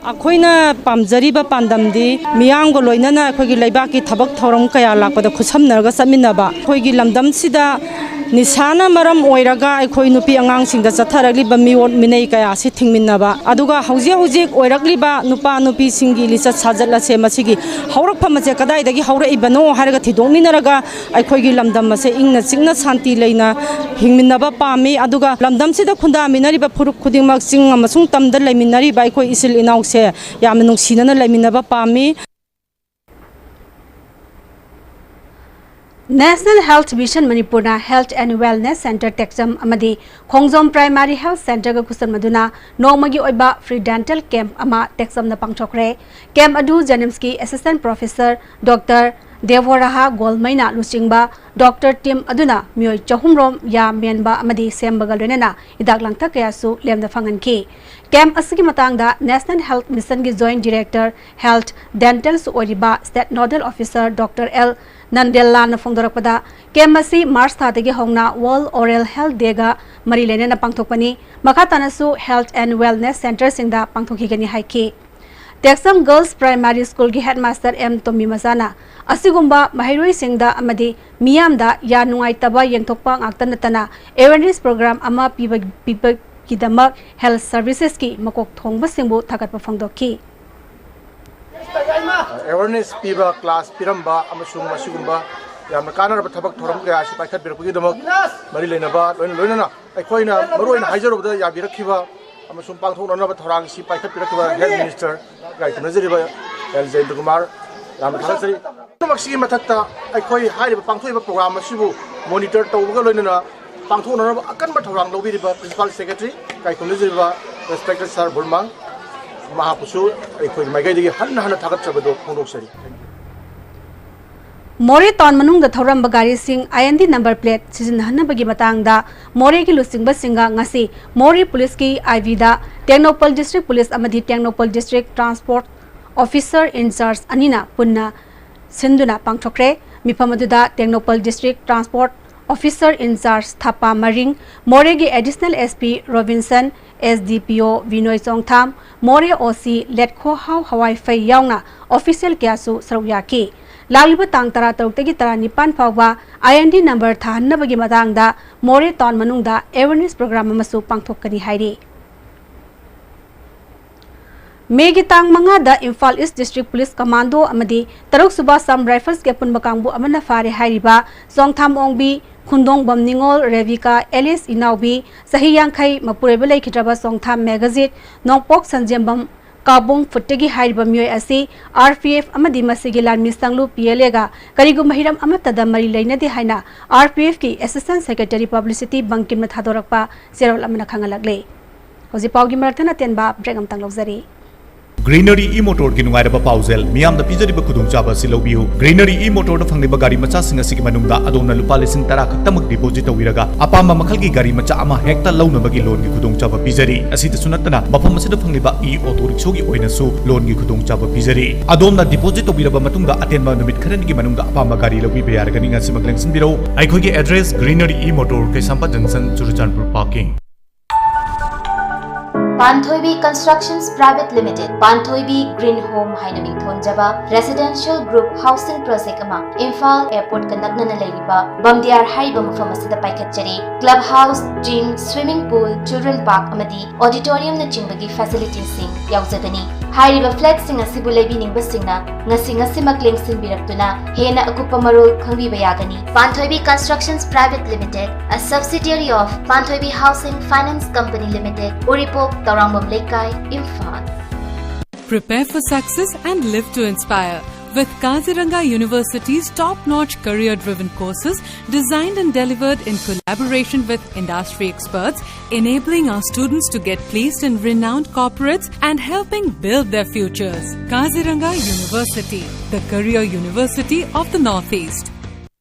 ꯑꯩꯈꯣꯏꯅ ꯄꯥꯝꯖꯔꯤꯕ ꯄꯥꯟꯗꯝꯗꯤ ꯃꯤꯌꯥꯝꯒ ꯂꯣꯏꯅꯅ ꯑꯩꯈꯣꯏꯒꯤ ꯂꯩꯕꯥꯛꯀꯤ ꯊꯕꯛ ꯊꯧꯔꯝ ꯀꯌꯥ ꯂꯥꯛꯄꯗ ꯈꯨꯠꯁꯝꯅꯔꯒ ꯆꯠꯃꯤꯟꯅꯕ꯫ ꯑꯩꯈꯣꯏꯒꯤ ꯂꯝꯗꯝꯁꯤꯗ ꯅꯤꯁꯥꯅ ꯃꯔꯝ ꯑꯣꯏꯔꯒ ꯑꯩꯈꯣꯏ ꯅꯨꯄꯤ ꯑꯉꯥꯡꯁꯤꯡꯗ ꯆꯠꯊꯔꯛꯂꯤꯕ ꯃꯤꯑꯣꯠ ꯃꯤꯅꯩ ꯀꯌꯥ ꯑꯁꯤ ꯊꯤꯡꯃꯤꯟꯅꯕ, ꯑꯗꯨꯒ ꯍꯧꯖꯤꯛ ꯍꯧꯖꯤꯛ ꯑꯣꯏꯔꯛꯂꯤꯕ ꯅꯨꯄꯥ ꯅꯨꯄꯤꯁꯤꯡꯒꯤ ꯂꯤꯆꯠ ꯁꯥꯖꯠ ꯑꯁꯦ ꯃꯁꯤꯒꯤ ꯍꯧꯔꯛꯐꯝ ꯑꯁꯦ ꯀꯗꯥꯏꯗꯒꯤ ꯍꯧꯔꯛꯏꯕꯅꯣ ꯍꯥꯏꯔꯒ ꯊꯤꯗꯣꯛꯃꯤꯟꯅꯔꯒ ꯑꯩꯈꯣꯏꯒꯤ ꯂꯝꯗꯝ ꯑꯁꯦ ꯏꯪꯅ ꯆꯤꯛꯅ ꯁꯥꯟꯇꯤ ꯂꯩꯅ ꯍꯤꯡꯃꯤꯟꯅꯕ ꯄꯥꯝꯃꯤ꯫ ꯑꯗꯨꯒ ꯂꯝꯗꯝꯁꯤꯗ ꯈꯨꯟꯗꯥꯃꯤꯟꯅꯔꯤꯕ ꯐꯨꯔꯨꯞ ꯈꯨꯗꯤꯡꯃꯛ ꯆꯤꯡ ꯑꯃꯁꯨꯡ ꯇꯝꯗ ꯂꯩꯃꯤꯟꯅꯔꯤꯕ ꯑꯩꯈꯣꯏ ꯏꯆꯤꯜ ꯏꯅꯥꯎꯁꯦ ꯌꯥꯝꯅ ꯅꯨꯡꯁꯤꯅꯅ ꯂꯩꯃꯤꯟꯅꯕ ꯄꯥꯝꯃꯤ꯫ National Health Mission ꯃꯅꯤꯄꯨꯔꯅ Health and Wellness Centre ꯇꯦꯛꯆꯝ ꯑꯃꯗꯤ ꯈꯣꯡꯖꯣꯝ Primary Health Centreꯒ ꯈꯨꯠꯁꯝꯅꯗꯨꯅ ꯅꯣꯡꯃꯒꯤ ꯑꯣꯏꯕ free dental camp ꯑꯃ ꯇꯦꯛꯆꯝꯗ ꯄꯥꯡꯊꯣꯛꯈ꯭ꯔꯦ꯫ Camp ꯑꯗꯨ JNIMSꯀꯤ Assistant Professor Doctor ꯗꯦꯕꯣꯔꯥꯍꯥ ꯒꯣꯜꯃꯩꯅ ꯂꯨꯆꯤꯡꯕ ꯗꯣꯛꯇꯔ ꯇꯤꯝ ꯑꯗꯨꯅ ꯃꯤꯑꯣꯏ ꯆꯍꯨꯝ ꯔꯣꯝ ꯌꯥ ꯃꯦꯟꯕ ꯑꯃꯗꯤ ꯁꯦꯝꯕꯒ ꯂꯣꯏꯅꯅ ꯍꯤꯗꯥꯛ ꯂꯥꯡꯊꯛ ꯀꯌꯥꯁꯨ ꯂꯦꯝꯅ ꯐꯪꯍꯟꯈꯤ꯫ ꯀꯦꯝꯞ ꯑꯁꯤꯒꯤ ꯃꯇꯥꯡꯗ ꯅꯦꯁꯅꯦꯜ ꯍꯦꯜꯊ ꯃꯤꯁꯟꯒꯤ ꯖꯣꯏꯟꯠ ꯗꯤꯔꯦꯛꯇꯔ ꯍꯦꯜꯊ ꯗꯦꯟꯇꯦꯜꯁ ꯑꯣꯏꯔꯤꯕ state nodal officer doctor L ꯅꯟꯗꯦꯜꯂꯥꯅ ꯐꯣꯡꯗꯣꯔꯛꯄꯗ, ꯀꯦꯝꯞ ꯑꯁꯤ ꯃꯥꯔꯆ ꯊꯥꯗꯒꯤ ꯍꯧꯅ ꯋꯥꯔꯜꯗ ꯑꯣꯔꯦꯜ ꯍꯦꯜꯊ ꯗꯦꯒ ꯃꯔꯤ ꯂꯩꯅꯅ ꯄꯥꯡꯊꯣꯛꯄꯅꯤ꯫ ꯃꯈꯥ ꯇꯥꯅꯁꯨ ꯍꯦꯜꯊ ꯑꯦꯟ ꯋꯦꯜꯅꯦꯁ ꯁꯦꯟꯇꯔꯁꯤꯡꯗ ꯄꯥꯡꯊꯣꯛꯈꯤꯒꯅꯤ ꯍꯥꯏꯈꯤ꯫ ꯇꯦꯛꯁꯝ ꯒꯔꯜꯁ ꯄ꯭ꯔꯥꯏꯃꯥꯔꯤ ꯁ꯭ꯀꯨꯜꯒꯤ ꯍꯦꯗꯃꯥꯁꯇꯔ ꯑꯦꯝ ꯇꯣꯝꯕꯤ ꯃꯆꯥꯅ ꯑꯁꯤꯒꯨꯝꯕ ꯃꯍꯩꯔꯣꯏꯁꯤꯡꯗ ꯑꯃꯗꯤ ꯃꯤꯌꯥꯝꯗ ꯌꯥ ꯅꯨꯡꯉꯥꯏꯇꯕ ꯌꯦꯡꯊꯣꯛꯄ ꯉꯥꯛꯇ ꯅꯠꯇꯅ ꯑꯦꯋꯦꯔꯅꯦꯁ ꯄ꯭ꯔꯣꯒ꯭ꯔꯥꯝ ꯑꯃ ꯄꯤꯕ-, ꯄꯤꯕꯒꯤꯗꯃꯛ ꯍꯦꯜꯊ ꯁꯔꯚꯤꯁꯦꯁꯀꯤ ꯃꯀꯣꯛ ꯊꯣꯡꯕꯁꯤꯡꯕꯨ ꯊꯥꯒꯠꯄ ꯐꯣꯡꯗꯣꯛꯈꯤ꯫ ꯑꯦꯋꯦꯔꯅꯦꯁ ꯄꯤꯕ, ꯀ꯭ꯂꯥꯁ ꯄꯤꯔꯝꯕ ꯑꯃꯁꯨꯡ ꯑꯁꯤꯒꯨꯝꯕ ꯌꯥꯝꯅ ꯀꯥꯟꯅꯔꯕ ꯊꯕꯛ ꯊꯧꯔꯝ ꯀꯌꯥ ꯑꯁꯤ ꯄꯥꯏꯈꯠꯄꯤꯔꯛꯄꯒꯤꯗꯃꯛ ꯃꯔꯤ ꯂꯩꯅꯕ ꯂꯣꯏꯅ ꯂꯣꯏꯅꯅ ꯑꯩꯈꯣꯏꯅ ꯃꯔꯨꯑꯣꯏꯅ ꯍꯥꯏꯖꯔꯨꯕꯗ ꯌꯥꯕꯤꯔꯛꯈꯤꯕ ꯑꯃꯁꯨꯡ ꯄꯥꯡꯊꯣꯛꯅꯅꯕ ꯊꯧꯔꯥꯡ ꯑꯁꯤ ꯄꯥꯏꯈꯠꯄꯤꯔꯛꯈꯤꯕ ꯍꯦꯜꯊ ꯃꯤꯅꯤꯁꯇꯔ ꯏꯀꯥꯏ ꯈꯨꯝꯅꯖꯔꯤꯕ ꯑꯦꯜ ꯖꯌꯦꯟꯇ ꯀꯨꯃꯥꯔ, ꯌꯥꯝꯅ ꯊꯥꯒꯠꯆꯔꯤ꯫ ꯄꯨꯝꯅꯃꯛꯁꯤꯒꯤ ꯃꯊꯛꯇ ꯑꯩꯈꯣꯏ ꯍꯥꯏꯔꯤꯕ ꯄꯥꯡꯊꯣꯛꯏꯕ ꯄ꯭ꯔꯣꯒ꯭ꯔꯥꯝ ꯑꯁꯤꯕꯨ ꯃꯣꯅꯤꯇꯔ ꯇꯧꯕꯒ ꯂꯣꯏꯅꯅ ꯄꯥꯡꯊꯣꯛꯅꯅꯕ ꯑꯀꯟꯕ ꯊꯧꯔꯥꯡ ꯂꯧꯕꯤꯔꯤꯕ ꯄ꯭ꯔꯤꯟꯁꯤꯄꯥꯜ ꯁꯦꯀ꯭ꯔꯦꯇꯔꯤ ꯏꯀꯥꯏ ꯈꯨꯝꯅꯖꯔꯤꯕ ꯔꯦꯁꯄꯦꯛꯇꯦꯗ ꯁꯥꯔ ꯕꯨꯔꯃꯥꯡ, ꯃꯍꯥꯛꯄꯨꯁꯨ ꯑꯩꯈꯣꯏꯒꯤ ꯃꯥꯏꯀꯩꯗꯒꯤ ꯍꯟꯅ ꯍꯟꯅ ꯊꯥꯒꯠꯆꯕꯗꯨ ꯐꯣꯡꯗꯣꯛꯆꯔꯤ꯫ ꯃꯣꯔꯦ ꯇꯥꯎꯟ ꯃꯅꯨꯡꯗ ꯊꯧꯔꯝꯕ ꯒꯥꯔꯤꯁꯤꯡ I N D number plate ꯁꯤꯖꯤꯟꯅꯍꯟꯅꯕꯒꯤ ꯃꯇꯥꯡꯗ ꯃꯣꯔꯦꯒꯤ ꯂꯨꯆꯤꯡꯕꯁꯤꯡꯒ ꯉꯁꯤ ꯃꯣꯔꯦ ꯄꯨꯂꯤꯁꯀꯤ ꯑꯥꯏ ꯚꯤꯗ ꯇꯦꯡꯅꯧꯄꯜ ꯗꯤꯁꯇ꯭ꯔꯤꯛ ꯄꯨꯂꯤꯁ ꯑꯃꯗꯤ Tengnoupal district transport officer incharge ꯑꯅꯤꯅ ꯄꯨꯟꯅ ꯁꯤꯟꯗꯨꯅ ꯄꯥꯡꯊꯣꯛꯈ꯭ꯔꯦ꯫ ꯃꯤꯐꯝ ꯑꯗꯨꯗ Tengnoupal district transport officer incharge Thapa Maring, ꯃꯣꯔꯦꯒꯤ additional S P Robinson, S D ꯄꯤ ꯑꯣ ꯕꯤꯅꯣꯏ ꯆꯣꯡꯊꯥꯝ, ꯃꯣꯔꯦ ꯑꯣ ꯁꯤ ꯂꯦꯠꯈꯣꯍꯥꯎ ꯍꯋꯥꯏꯐꯩ ꯌꯥꯎꯅ ꯑꯣꯐꯤꯁꯤꯌꯦꯜ ꯀꯌꯥꯁꯨ ꯁꯔꯨꯛ ꯌꯥꯈꯤ꯫ ꯂꯥꯛꯂꯤꯕ ꯇꯥꯡ ꯇꯔꯥꯇꯔꯨꯛꯇꯒꯤ ꯇꯔꯥꯅꯤꯄꯥꯟ ꯐꯥꯎꯕ ꯑꯥꯏ ꯑꯦꯟ ꯗꯤ ꯅꯝꯕꯔ ꯊꯥꯍꯟꯅꯕꯒꯤ ꯃꯇꯥꯡꯗ ꯃꯣꯔꯦ ꯇꯥꯎꯟ ꯃꯅꯨꯡꯗ ꯑꯦꯋꯦꯔꯅꯦꯁ ꯄ꯭ꯔꯣꯒ꯭ꯔꯥꯝ ꯑꯃꯁꯨ ꯄꯥꯡꯊꯣꯛꯀꯅꯤ ꯍꯥꯏꯔꯤ꯫ ꯃꯦꯒꯤ ꯇꯥꯡ ꯃꯉꯥꯗ ꯏꯝꯐꯥꯜ ꯏꯁ ꯗꯤꯁꯇ꯭ꯔꯤꯛ ꯄꯨꯂꯤꯁ ꯀꯃꯥꯟꯗꯣ ꯑꯃꯗꯤ ꯇꯔꯨꯛ ꯁꯨꯕ ꯑꯁꯥꯝ ꯔꯥꯏꯐꯜꯁꯀꯤ ꯑꯄꯨꯟꯕ ꯀꯥꯡꯕꯨ ꯑꯃꯅ ꯐꯥꯔꯦ ꯍꯥꯏꯔꯤꯕ ꯆꯣꯡꯊꯥꯝ ꯑꯣꯡꯕꯤ, ꯈꯨꯟꯗꯣꯡꯕꯝ ꯅꯤꯉꯣꯜ, ꯔꯦꯕꯤꯀꯥ, ꯑꯦꯂꯤꯁ ꯏꯅꯥꯎꯕꯤ, ꯆꯍꯤ ꯌꯥꯡꯈꯩ, ꯃꯄꯨꯔꯣꯏꯕ ꯂꯩꯈꯤꯗ꯭ꯔꯕ ꯆꯣꯡꯊꯥꯝ ꯃꯦꯒꯖꯤꯠ, ꯅꯣꯡꯄꯣꯛ ꯁꯟꯖꯦꯝꯕꯝ, ꯀꯥꯕꯣꯡ ꯐꯨꯠꯇꯒꯤ ꯍꯥꯏꯔꯤꯕ ꯃꯤꯑꯣꯏ ꯑꯁꯤ ꯑꯥꯔ ꯄꯤ ꯑꯦꯐ ꯑꯃꯗꯤ ꯃꯁꯤꯒꯤ ꯂꯥꯟꯃꯤ ꯆꯪꯂꯨ ꯄꯤ ꯑꯦꯜ ꯑꯦꯒ ꯀꯔꯤꯒꯨꯝꯕ ꯍꯤꯔꯝ ꯑꯃꯠꯇꯗ ꯃꯔꯤ ꯂꯩꯅꯗꯦ ꯍꯥꯏꯅ ꯑꯥꯔ ꯄꯤ ꯑꯦꯐꯀꯤ ꯑꯦꯁꯤꯁꯇꯦꯟꯠ ꯁꯦꯀ꯭ꯔꯦꯇꯔꯤ ꯄꯕ꯭ꯂꯤꯁꯤꯇꯤ ꯕꯪꯀꯤꯝꯅ ꯊꯥꯗꯣꯔꯛꯄ ꯆꯦꯔꯣꯜ ꯑꯃꯅ ꯈꯪꯍꯜꯂꯛꯂꯦ꯫ ꯍꯧꯖꯤꯛ ꯄꯥꯎꯒꯤ ꯃꯔꯛꯇ ꯑꯇꯦꯟꯕ ꯕ꯭ꯔꯦꯛ ꯑꯃꯇꯪ ꯂꯧꯖꯔꯤ꯫ Greenery E-Motorꯒꯤ ꯅꯨꯡꯉꯥꯏꯔꯕ ꯄꯥꯎꯖꯦꯜ, ꯃꯤꯌꯥꯝꯗ ꯄꯤꯖꯔꯤꯕ ꯈꯨꯗꯣꯡꯆꯥꯕ ꯑꯁꯤ ꯂꯧꯕꯤꯌꯨ꯫ Greenery E-Motorꯗ ꯐꯪꯂꯤꯕ ꯒꯥꯔꯤ ꯃꯆꯥꯁꯤꯡ ꯑꯁꯤꯒꯤ ꯃꯅꯨꯡꯗ ꯑꯗꯣꯝꯅ ꯂꯨꯄꯥ ꯂꯤꯁꯤꯡ ꯇꯔꯥ ꯈꯛꯇꯃꯛ deposit ꯇꯧꯕꯤꯔꯒ ꯑꯄꯥꯝꯕ ꯃꯈꯜꯒꯤ ꯒꯥꯔꯤ ꯃꯆꯥ ꯑꯃ ꯍꯦꯛꯇ ꯂꯧꯅꯕꯒꯤ loanꯒꯤ ꯈꯨꯗꯣꯡꯆꯥꯕ ꯄꯤꯖꯔꯤ꯫ ꯑꯁꯤꯗꯁꯨ ꯅꯠꯇꯅ ꯃꯐꯝ ꯑꯁꯤꯗ ꯐꯪꯂꯤꯕ E-Auto Rickshawꯒꯤ ꯑꯣꯏꯅꯁꯨ loanꯒꯤ ꯈꯨꯗꯣꯡꯆꯥꯕ ꯄꯤꯖꯔꯤ꯫ ꯑꯗꯣꯝꯅ deposit ꯇꯧꯕꯤꯔꯕ ꯃꯇꯨꯡꯗ ꯑꯇꯦꯟꯕ ꯅꯨꯃꯤꯠ ꯈꯔꯅꯤꯒꯤ ꯃꯅꯨꯡꯗ ꯑꯄꯥꯝꯕ ꯒꯥꯔꯤ ꯂꯧꯕꯤꯕ ꯌꯥꯔꯒꯅꯤ꯫ ꯉꯁꯤꯃꯛ ꯂꯦꯡꯁꯤꯟꯕꯤꯔꯧ꯫ ꯑꯩꯈꯣꯏꯒꯤ address Greenery E-Motor, ꯀꯩꯁꯥꯝꯄꯥꯠ junction, Churachandpur parking꯫ Panthoibi Constructions Private Limited, ꯄꯥꯟꯊꯣꯏꯕꯤ Green Home ꯍꯥꯏꯅ ꯃꯤꯡꯊꯣꯟꯖꯕ residential group housing project ꯑꯃ ꯏꯝꯐꯥꯜ airportꯀ ꯅꯛꯅꯅ ꯂꯩꯔꯤꯕ ꯕꯝꯗꯤꯌꯥꯔ ꯍꯥꯏꯔꯤꯕ ꯃꯐꯝ ꯑꯁꯤꯗ ꯄꯥꯏꯈꯠꯆꯔꯤ꯫ Club house, gym, swimming pool, children park ꯑꯃꯗꯤ auditoriumꯅꯆꯤꯡꯕꯒꯤ facilityꯁꯤꯡ ꯌꯥꯎꯖꯒꯅꯤ꯫ ꯍꯥꯏꯔꯤꯕ flatꯁꯤꯡ ꯑꯁꯤꯕꯨ ꯂꯩꯕꯤꯅꯤꯡꯕꯁꯤꯡꯅ ꯉꯁꯤ ꯉꯁꯤꯃꯛ ꯂꯦꯡꯁꯤꯟꯕꯤꯔꯛꯇꯨꯅ ꯍꯦꯟꯅ ꯑꯀꯨꯞꯄ ꯃꯔꯣꯜ ꯈꯪꯕꯤꯕ ꯌꯥꯒꯅꯤ꯫ Panthoibi Constructions Private Limited, a subsidiary of Panthoibi Housing Finance Company Limited, ꯎꯔꯤꯄꯣꯛ, ꯇꯧꯔꯥꯡꯕꯝ ꯂꯩꯀꯥꯏ, Imphal. Prepare for success and live to inspire with Kaziranga University's top-notch career-driven courses designed and delivered in collaboration with industry experts, enabling our students to get placed in renowned corporates and helping build their futures. Kaziranga University, the career university of the Northeast.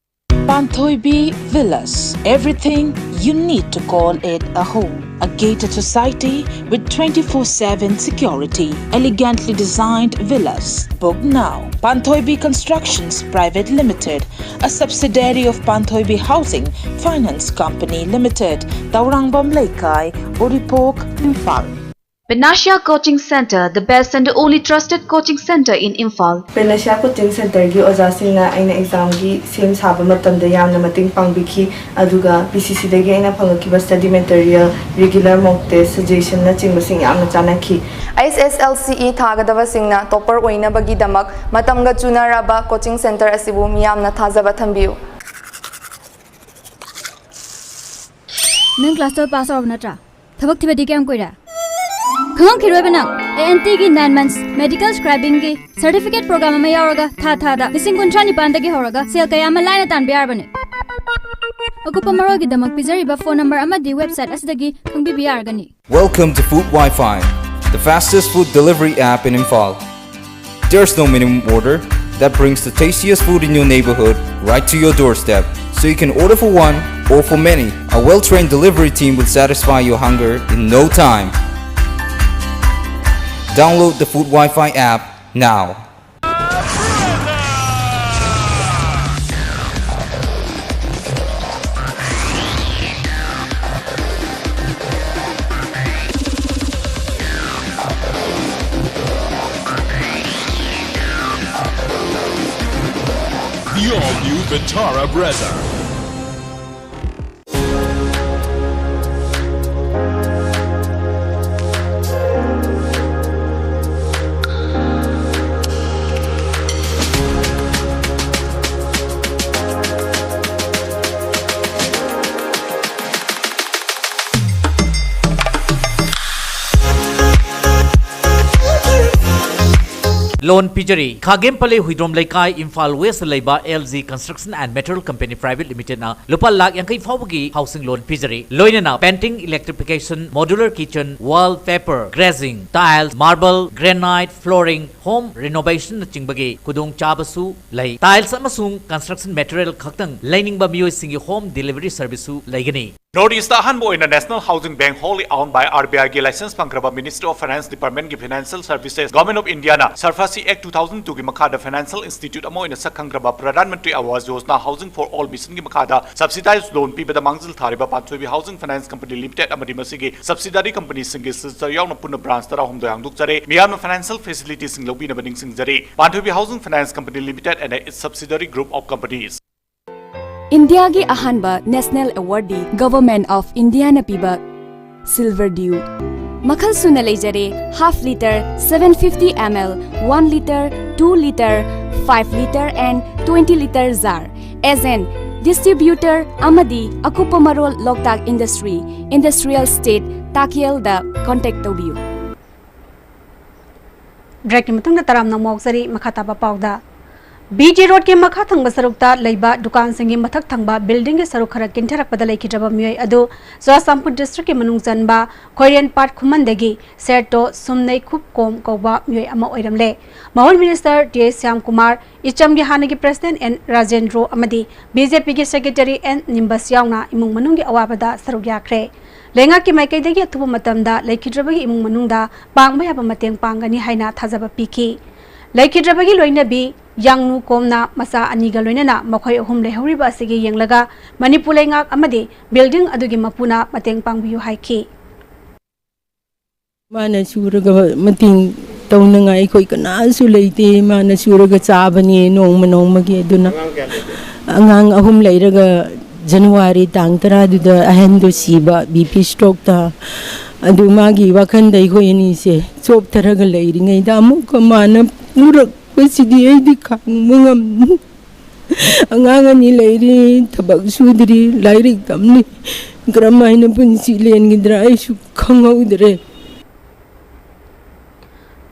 Panthoibi Villas, everything you need to call it a home. A gated society with twenty-four seven security, elegantly designed villas. Book now. Panthoibi Constructions Private Limited, a subsidiary of Panthoibi Housing Finance Company Limited, Taurangvam Leikai, Uripok, Imphal. Panacea Coaching Center, the best and only trusted coaching center in Imphal. Panacea Coaching Centerꯒꯤ ꯑꯣꯖꯥꯁꯤꯡꯅ ꯑꯩꯅ examꯒꯤ ꯁꯦꯝ ꯁꯥꯕ ꯃꯇꯝꯗ ꯌꯥꯝꯅ ꯃꯇꯦꯡ ꯄꯥꯡꯕꯤꯈꯤ꯫ ꯑꯗꯨꯒ ꯄꯤ ꯁꯤ ꯁꯤꯗꯒꯤ ꯑꯩꯅ ꯐꯪꯉꯛꯈꯤꯕ study material, regular mock test, suggestionꯅꯆꯤꯡꯕꯁꯤꯡ ꯌꯥꯝꯅ ꯆꯥꯟꯅꯈꯤ꯫ ꯑꯩꯁ ꯑꯦꯁ ꯑꯦꯜ ꯁꯤ ꯏ ꯊꯥꯒꯗꯕꯁꯤꯡꯅ topper ꯑꯣꯏꯅꯕꯒꯤꯗꯃꯛ ꯃꯇꯝꯒ ꯆꯨꯅꯔꯕ coaching center ꯑꯁꯤꯕꯨ ꯃꯤꯌꯥꯝꯅ ꯊꯥꯖꯕ ꯊꯝꯕꯤꯌꯨ꯫ ꯅꯪ class twelve pass ꯇꯧꯔꯕ ꯅꯠꯇ꯭ꯔꯥ? ꯊꯕꯛ ꯊꯤꯕꯗꯤ ꯀꯌꯥꯝ ꯀꯨꯏꯔꯦ? ꯈꯪꯉꯝꯈꯤꯔꯣꯏꯕ ꯅꯪ꯫ ꯑꯦ ꯑꯦꯟ ꯇꯤꯒꯤ nine months medical scribingꯒꯤ certificate program ꯑꯃ ꯌꯥꯎꯔꯒ ꯊꯥ ꯊꯥꯗ ꯂꯤꯁꯤꯡ ꯀꯨꯟꯊ꯭ꯔꯥ ꯅꯤꯄꯥꯟꯗꯒꯤ ꯍꯧꯔꯒ ꯁꯦꯜ ꯀꯌꯥ ꯑꯃ ꯂꯥꯏꯅ ꯇꯥꯟꯕ ꯌꯥꯔꯕꯅꯤ꯫ ꯑꯀꯨꯞꯄ ꯃꯔꯣꯜꯒꯤꯗꯃꯛ ꯄꯤꯖꯔꯤꯕ phone number ꯑꯃꯗꯤ website ꯑꯁꯤꯗꯒꯤ ꯈꯪꯕꯤꯕ ꯌꯥꯔꯒꯅꯤ꯫ Welcome to Food Wi-Fi. the fastest food delivery app in Imphal. There's no minimum order that brings the tastiest food in your neighborhood right to your doorstep, so you can order for one or for many. A well-trained delivery team will satisfy your hunger in no time. Download the Food Wi-Fi app now. The all-new Vitara Brezza. Loan ꯄꯤꯖꯔꯤ꯫ ꯈꯥꯒꯦꯝ ꯄꯂꯦ Huidrom ꯂꯩꯀꯥꯏ, Imphal west ꯂꯩꯕ L G Construction and Material Company Private Limited ꯅ ꯂꯨꯄꯥ ꯂꯥꯈ ꯌꯥꯡꯈꯩ ꯐꯥꯎꯕꯒꯤ housing loan ꯄꯤꯖꯔꯤ꯫ ꯂꯣꯏꯅꯅ painting, electrification, modular kitchen, wall paper, glazing, tiles, marble, granite, flooring, home renovation ꯅꯆꯤꯡꯕꯒꯤ ꯈꯨꯗꯣꯡꯆꯥꯕꯁꯨ ꯂꯩ꯫ Tiles ꯑꯃꯁꯨꯡ construction material ꯈꯛꯇꯪ ꯂꯩꯅꯤꯡꯕ ꯃꯤꯑꯣꯏꯁꯤꯡꯒꯤ home delivery service ꯁꯨ ꯂꯩꯒꯅꯤ꯫ North East ꯑꯍꯥꯟꯕ ꯑꯣꯏꯅ National Housing Bank, wholly owned by R B I ꯒꯤ license ꯐꯪꯈ꯭ꯔꯕ Ministry of Finance Department ꯀꯤ Financial Services, Government of India ꯅ SARFAESI Act two thousand two ꯒꯤ ꯃꯈꯥꯗ financial institute ꯑꯃ ꯑꯣꯏꯅ ꯁꯛ ꯈꯪꯈ꯭ꯔꯕ Pradhan Mantri Awas Yojana Housing for All mission ꯒꯤ ꯃꯈꯥꯗ subsidized loan ꯄꯤꯕꯗ ꯃꯥꯡꯖꯤꯜ ꯊꯥꯔꯤꯕ ꯄꯥꯟꯊꯣꯏꯕꯤ Housing Finance Company Limited ꯑꯃꯗꯤ ꯃꯁꯤꯒꯤ subsidiary company ꯁꯤꯡꯒꯤ signature ꯌꯥꯎꯅ ꯄꯨꯟꯅ branch ꯇꯔꯥꯍꯨꯝꯗꯣꯏ ꯍꯥꯡꯗꯣꯛꯆꯔꯦ꯫ ꯃꯤꯌꯥꯝꯅ financial facility ꯁꯤꯡ ꯂꯧꯕꯤꯅꯕ ꯅꯤꯡꯁꯤꯡꯖꯔꯤ꯫ ꯄꯥꯟꯊꯣꯏꯕꯤ Housing Finance Company Limited and its subsidiary group of companies. ꯏꯟꯗꯤꯌꯥꯒꯤ ꯑꯍꯥꯟꯕ national award D Government of India ꯅ ꯄꯤꯕ Silver Dew꯫ ꯃꯈꯜ ꯁꯨꯅ ꯂꯩꯖꯔꯦ: half litre, seven fifty M L, one litre, two litre, five litre and twenty litre jar꯫ Agent, distributor ꯑꯃꯗꯤ ꯑꯀꯨꯞꯄ ꯃꯔꯣꯜ ꯂꯣꯛꯇꯥꯛ Industry, Industrial Estate, ꯇꯥꯀꯦꯜꯗ contact ꯇꯧꯕꯤꯌꯨ꯫ Break ꯀꯤ ꯃꯇꯨꯡꯗ ꯇꯔꯥꯝꯅ ꯑꯃꯨꯛ ꯌꯥꯎꯖꯔꯤ꯫ ꯃꯈꯥ ꯇꯥꯕ ꯄꯥꯎꯗ, ꯕꯤ ꯖꯤ ꯔꯣꯗꯀꯤ ꯃꯈꯥ ꯊꯪꯕ ꯁꯔꯨꯛꯇ ꯂꯩꯕ ꯗꯨꯀꯥꯟꯁꯤꯡꯒꯤ ꯃꯊꯛ ꯊꯪꯕ ꯕꯤꯜꯗꯤꯡꯒꯤ ꯁꯔꯨꯛ ꯈꯔ ꯀꯤꯟꯊꯔꯛꯄꯗ ꯂꯩꯈꯤꯗ꯭ꯔꯕ ꯃꯤꯑꯣꯏ ꯑꯗꯨ ꯆꯨꯔꯥꯆꯥꯟꯄꯨꯔ ꯗꯤꯁꯇ꯭ꯔꯤꯛꯀꯤ ꯃꯅꯨꯡ ꯆꯟꯕ ꯈꯣꯏꯔꯦꯟꯄꯥꯠ ꯈꯨꯃꯟꯗꯒꯤ ꯁꯦꯔꯇꯣ ꯁꯨꯝꯅꯩ ꯈꯨꯞꯀꯣꯝ ꯀꯧꯕ ꯃꯤꯑꯣꯏ ꯑꯃ ꯑꯣꯏꯔꯝꯂꯦ꯫ ꯃꯍꯨꯠ ꯃꯤꯅꯤꯁꯇꯔ ꯇꯤ ꯑꯦꯁ ꯁ꯭ꯌꯥꯝꯀꯨꯃꯥꯔ, ꯏꯆꯝꯒꯤ ꯍꯥꯟꯅꯒꯤ ꯄ꯭ꯔꯁꯤꯗꯦꯟ ꯑꯦꯟ ꯔꯥꯖꯦꯟꯗ꯭ꯔꯣ ꯑꯃꯗꯤ ꯕꯤ ꯖꯦ ꯄꯤꯒꯤ ꯁꯦꯀ꯭ꯔꯦꯇꯔꯤ ꯑꯦꯟ ꯅꯤꯝꯕꯁ ꯌꯥꯎꯅ ꯏꯃꯨꯡ ꯃꯅꯨꯡꯒꯤ ꯑꯋꯥꯕꯗ ꯁꯔꯨꯛ ꯌꯥꯈ꯭ꯔꯦ꯫ ꯂꯩꯉꯥꯛꯀꯤ ꯃꯥꯏꯀꯩꯗꯒꯤ ꯑꯊꯨꯕ ꯃꯇꯝꯗ ꯂꯩꯈꯤꯗ꯭ꯔꯕꯒꯤ ꯏꯃꯨꯡ ꯃꯅꯨꯡꯗ ꯄꯥꯡꯕ ꯌꯥꯕ ꯃꯇꯦꯡ ꯄꯥꯡꯒꯅꯤ ꯍꯥꯏꯅ ꯊꯥꯖꯕ ꯄꯤꯈꯤ꯫ ꯂꯩꯈꯤꯗ꯭ꯔꯕꯒꯤ ꯂꯣꯏꯅꯕꯤ ꯌꯥꯡꯅꯨ ꯀꯣꯝꯅ ꯃꯆꯥ ꯑꯅꯤꯒ ꯂꯣꯏꯅꯅ ꯃꯈꯣꯏ ꯑꯍꯨꯝ ꯂꯩꯍꯧꯔꯤꯕ ꯑꯁꯤꯒꯤ ꯌꯦꯡꯂꯒ ꯃꯅꯤꯄꯨꯔ ꯂꯩꯉꯥꯛ ꯑꯃꯗꯤ ꯕꯤꯜꯗꯤꯡ ꯑꯗꯨꯒꯤ ꯃꯄꯨꯅ ꯃꯇꯦꯡ ꯄꯥꯡꯕꯤꯌꯨ ꯍꯥꯏꯈꯤ꯫ ꯃꯥꯅ ꯁꯨꯔꯒ ꯃꯇꯦꯡ ꯇꯧꯅꯉꯥꯏ ꯑꯩꯈꯣꯏ ꯀꯅꯥꯁꯨ ꯂꯩꯇꯦ꯫ ꯃꯥꯅ ꯁꯨꯔꯒ ꯆꯥꯕꯅꯦ ꯅꯣꯡꯃ ꯅꯣꯡꯃꯒꯤ꯫ ꯑꯗꯨꯅ ꯑꯉꯥꯡ ꯑꯍꯨꯝ ꯂꯩꯔꯒ ꯖꯅꯋꯥꯔꯤ ꯇꯥꯡ ꯇꯔꯥꯗꯨꯗ ꯑꯍꯟꯗꯣ ꯁꯤꯕ ꯕꯤ ꯄꯤ ꯁ꯭ꯇ꯭ꯔꯣꯛꯇ꯫ ꯑꯗꯨ ꯃꯥꯒꯤ ꯋꯥꯈꯜꯗ ꯑꯩꯈꯣꯏ ꯑꯅꯤꯁꯦ ꯆꯣꯞꯊꯔꯒ ꯂꯩꯔꯤꯉꯩꯗ ꯑꯃꯨꯛꯀ ꯃꯥꯅ ꯄꯨꯔꯛꯄꯁꯤꯗꯤ ꯑꯩꯗꯤ ꯈꯥꯡꯕ ꯉꯝꯗꯦ꯫ ꯑꯉꯥꯡ ꯑꯅꯤ ꯂꯩꯔꯤ, ꯊꯕꯛ ꯁꯨꯗ꯭ꯔꯤ, ꯂꯥꯏꯔꯤꯛ ꯇꯝꯂꯤ꯫ ꯀꯔꯝ ꯍꯥꯏꯅ ꯄꯨꯟꯁꯤ ꯂꯦꯟꯒꯗ꯭ꯔꯥ ꯑꯩꯁꯨ ꯈꯪꯍꯧꯗ꯭ꯔꯦ꯫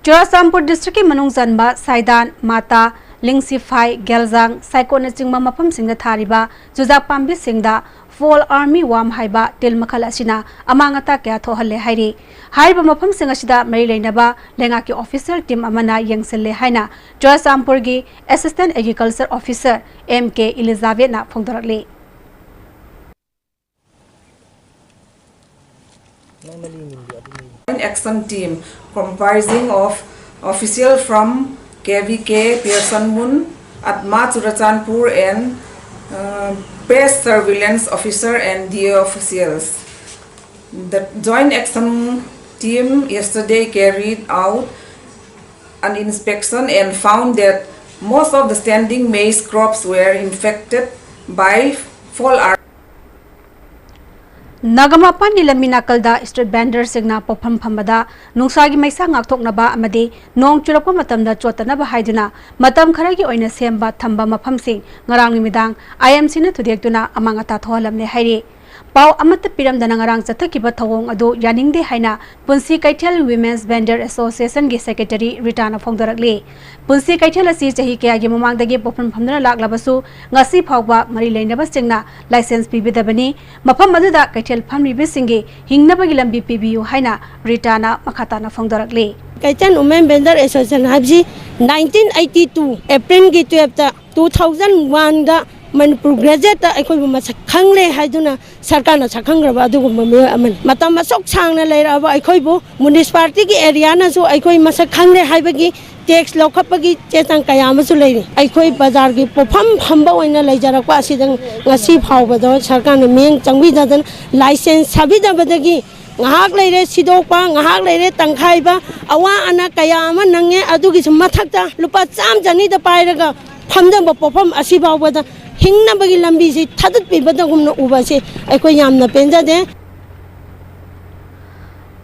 ꯆꯨꯔꯥꯆꯥꯟꯄꯨꯔ ꯗꯤꯁꯇ꯭ꯔꯤꯛꯀꯤ ꯃꯅꯨꯡ ꯆꯟꯕ ꯁꯥꯏꯗꯥꯟ, ꯃꯥꯇꯥ, ꯂꯤꯡꯁꯤꯐꯥꯏ, ꯒꯦꯜꯖꯥꯡ, ꯁꯥꯏꯀꯣꯠꯅꯆꯤꯡꯕ ꯃꯐꯝꯁꯤꯡꯗ ꯊꯥꯔꯤꯕ ꯆꯨꯖꯥꯛ ꯄꯥꯝꯕꯤꯁꯤꯡꯗ ꯐꯣꯜ ꯑꯥꯔꯃꯤ ꯋꯥꯝ ꯍꯥꯏꯕ ꯇꯤꯜ ꯃꯈꯜ ꯑꯁꯤꯅ ꯑꯃꯥꯡ ꯑꯇꯥ ꯀꯌꯥ ꯊꯣꯛꯍꯜꯂꯦ ꯍꯥꯏꯔꯤ꯫ ꯍꯥꯏꯔꯤꯕ ꯃꯐꯝꯁꯤꯡ ꯑꯁꯤꯗ ꯃꯔꯤ ꯂꯩꯅꯕ ꯂꯩꯉꯥꯛꯀꯤ ꯑꯣꯐꯤꯁꯤꯌꯦꯜ ꯇꯤꯝ ꯑꯃꯅ ꯌꯦꯡꯁꯤꯜꯂꯦ ꯍꯥꯏꯅ ꯆꯨꯔꯥꯆꯥꯟꯄꯨꯔꯒꯤ assistant agriculture officer M K ꯏꯂꯤꯖꯥꯕꯦꯠꯅ ꯐꯣꯡꯗꯣꯔꯛꯂꯤ꯫ An action team comprising of official from K V K, Pearson Moon, Atma Churachandpur and uh, Pest Surveillance Officer and D A officials. The joint action team yesterday carried out an inspection and found that most of the standing maize crops were infected by fall. ꯅꯥꯒꯥꯃꯄꯥꯟꯒꯤ ꯂꯝꯕꯤ ꯅꯥꯀꯜꯗ street ꯚꯦꯟꯗꯔꯁꯤꯡꯅ ꯄꯣꯠꯐꯝ ꯐꯝꯕꯗ ꯅꯨꯡꯁꯥꯒꯤ ꯃꯩꯁꯥ ꯉꯥꯛꯊꯣꯛꯅꯕ ꯑꯃꯗꯤ ꯅꯣꯡ ꯆꯨꯔꯛꯄ ꯃꯇꯝꯗ ꯆꯣꯠꯇꯅꯕ ꯍꯥꯏꯗꯨꯅ ꯃꯇꯝ ꯈꯔꯒꯤ ꯑꯣꯏꯅ ꯁꯦꯝꯕ ꯊꯝꯕ ꯃꯐꯝꯁꯤꯡ ꯉꯔꯥꯡ ꯅꯨꯃꯤꯗꯥꯡ ꯑꯥꯏ ꯑꯦꯝ ꯁꯤꯅ ꯊꯨꯗꯦꯛꯇꯨꯅ ꯑꯃꯥꯡ ꯑꯇꯥ ꯊꯣꯛꯍꯜꯂꯝꯂꯦ ꯍꯥꯏꯔꯤ꯫ ꯄꯥꯎ ꯑꯃꯠꯇ ꯄꯤꯔꯝꯗꯅ ꯉꯔꯥꯡ ꯆꯠꯊꯈꯤꯕ ꯊꯧꯑꯣꯡ ꯑꯗꯨ ꯌꯥꯅꯤꯡꯗꯦ ꯍꯥꯏꯅ ꯄꯨꯟꯁꯤ ꯀꯩꯊꯦꯜ Women's Vendor Associationꯒꯤ Secretary ꯔꯤꯇꯥꯅ ꯐꯣꯡꯗꯣꯔꯛꯂꯤ꯫ ꯄꯨꯟꯁꯤ ꯀꯩꯊꯦꯜ ꯑꯁꯤ ꯆꯍꯤ ꯀꯌꯥꯒꯤ ꯃꯃꯥꯡꯗꯒꯤ ꯄꯣꯠꯐꯝ ꯐꯝꯗꯨꯅ ꯂꯥꯛꯂꯕꯁꯨ ꯉꯁꯤ ꯐꯥꯎꯕ ꯃꯔꯤ ꯂꯩꯅꯕꯁꯤꯡꯅ license ꯄꯤꯕꯤꯗꯕꯅꯤ꯫ ꯃꯐꯝ ꯑꯗꯨꯗ ꯀꯩꯊꯦꯜ ꯐꯝꯂꯤꯕꯁꯤꯡꯒꯤ ꯍꯤꯡꯅꯕꯒꯤ ꯂꯝꯕꯤ ꯄꯤꯕꯤꯌꯨ ꯍꯥꯏꯅ ꯔꯤꯇꯥꯅ ꯃꯈꯥ ꯇꯥꯅ ꯐꯣꯡꯗꯣꯔꯛꯂꯤ꯫ ꯀꯩꯊꯦꯜ Women Vendor Association ꯍꯥꯏꯕꯁꯤ nineteen eighty two Aprilꯒꯤ twelveꯇ two thousand oneꯒ Manipur graduateꯇ ꯑꯩꯈꯣꯏꯕꯨ ꯃꯁꯛ ꯈꯪꯂꯦ ꯍꯥꯏꯗꯨꯅ ꯁꯔꯀꯥꯔꯅ ꯁꯛꯈꯪꯈ꯭ꯔꯕ ꯑꯗꯨꯒꯨꯝꯕ ꯃꯤꯑꯣꯏ ꯑꯃꯅꯤ꯫ ꯃꯇꯝ ꯑꯁꯨꯛ ꯁꯥꯡꯅ ꯂꯩꯔꯛꯑꯕ ꯑꯩꯈꯣꯏꯕꯨ municipalityꯒꯤ areaꯅꯁꯨ ꯑꯩꯈꯣꯏ ꯃꯁꯛ ꯈꯪꯂꯦ ꯍꯥꯏꯕꯒꯤ tax ꯂꯧꯈꯠꯄꯒꯤ ꯆꯦ ꯆꯥꯡ ꯀꯌꯥ ꯑꯃꯁꯨ ꯂꯩꯔꯤ꯫ ꯑꯩꯈꯣꯏ ꯕꯖꯥꯔꯒꯤ ꯄꯣꯠꯐꯝ ꯐꯝꯕ ꯑꯣꯏꯅ ꯂꯩꯖꯔꯛꯄ ꯑꯁꯤꯗ ꯉꯁꯤ ꯐꯥꯎꯕꯗ ꯁꯔꯀꯥꯔꯅ ꯃꯤꯠꯌꯦꯡ ꯆꯪꯕꯤꯗꯗꯅ license ꯁꯥꯕꯤꯗꯕꯗꯒꯤ ꯉꯥꯏꯍꯥꯛ ꯂꯩꯔꯦ ꯁꯤꯗꯣꯛꯄ, ꯉꯥꯏꯍꯥꯛ ꯂꯩꯔꯦ ꯇꯪꯈꯥꯏꯕ, ꯑꯋꯥ ꯑꯅꯥ ꯀꯌꯥ ꯑꯃ ꯅꯪꯉꯦ꯫ ꯑꯗꯨꯒꯤꯁꯨ ꯃꯊꯛꯇ ꯂꯨꯄꯥ ꯆꯥꯝꯃ ꯆꯅꯤꯗ ꯄꯥꯏꯔꯒ ꯐꯝꯖꯕ ꯄꯣꯠꯐꯝ ꯑꯁꯤ ꯐꯥꯎꯕꯗ ꯍꯤꯡꯅꯕꯒꯤ ꯂꯝꯕꯤꯁꯤ ꯊꯥꯗꯠꯄꯤꯕꯗꯒꯨꯝꯅ ꯎꯕ ꯑꯁꯤ ꯑꯩꯈꯣꯏ ꯌꯥꯝꯅ ꯄꯦꯟꯖꯗꯦ꯫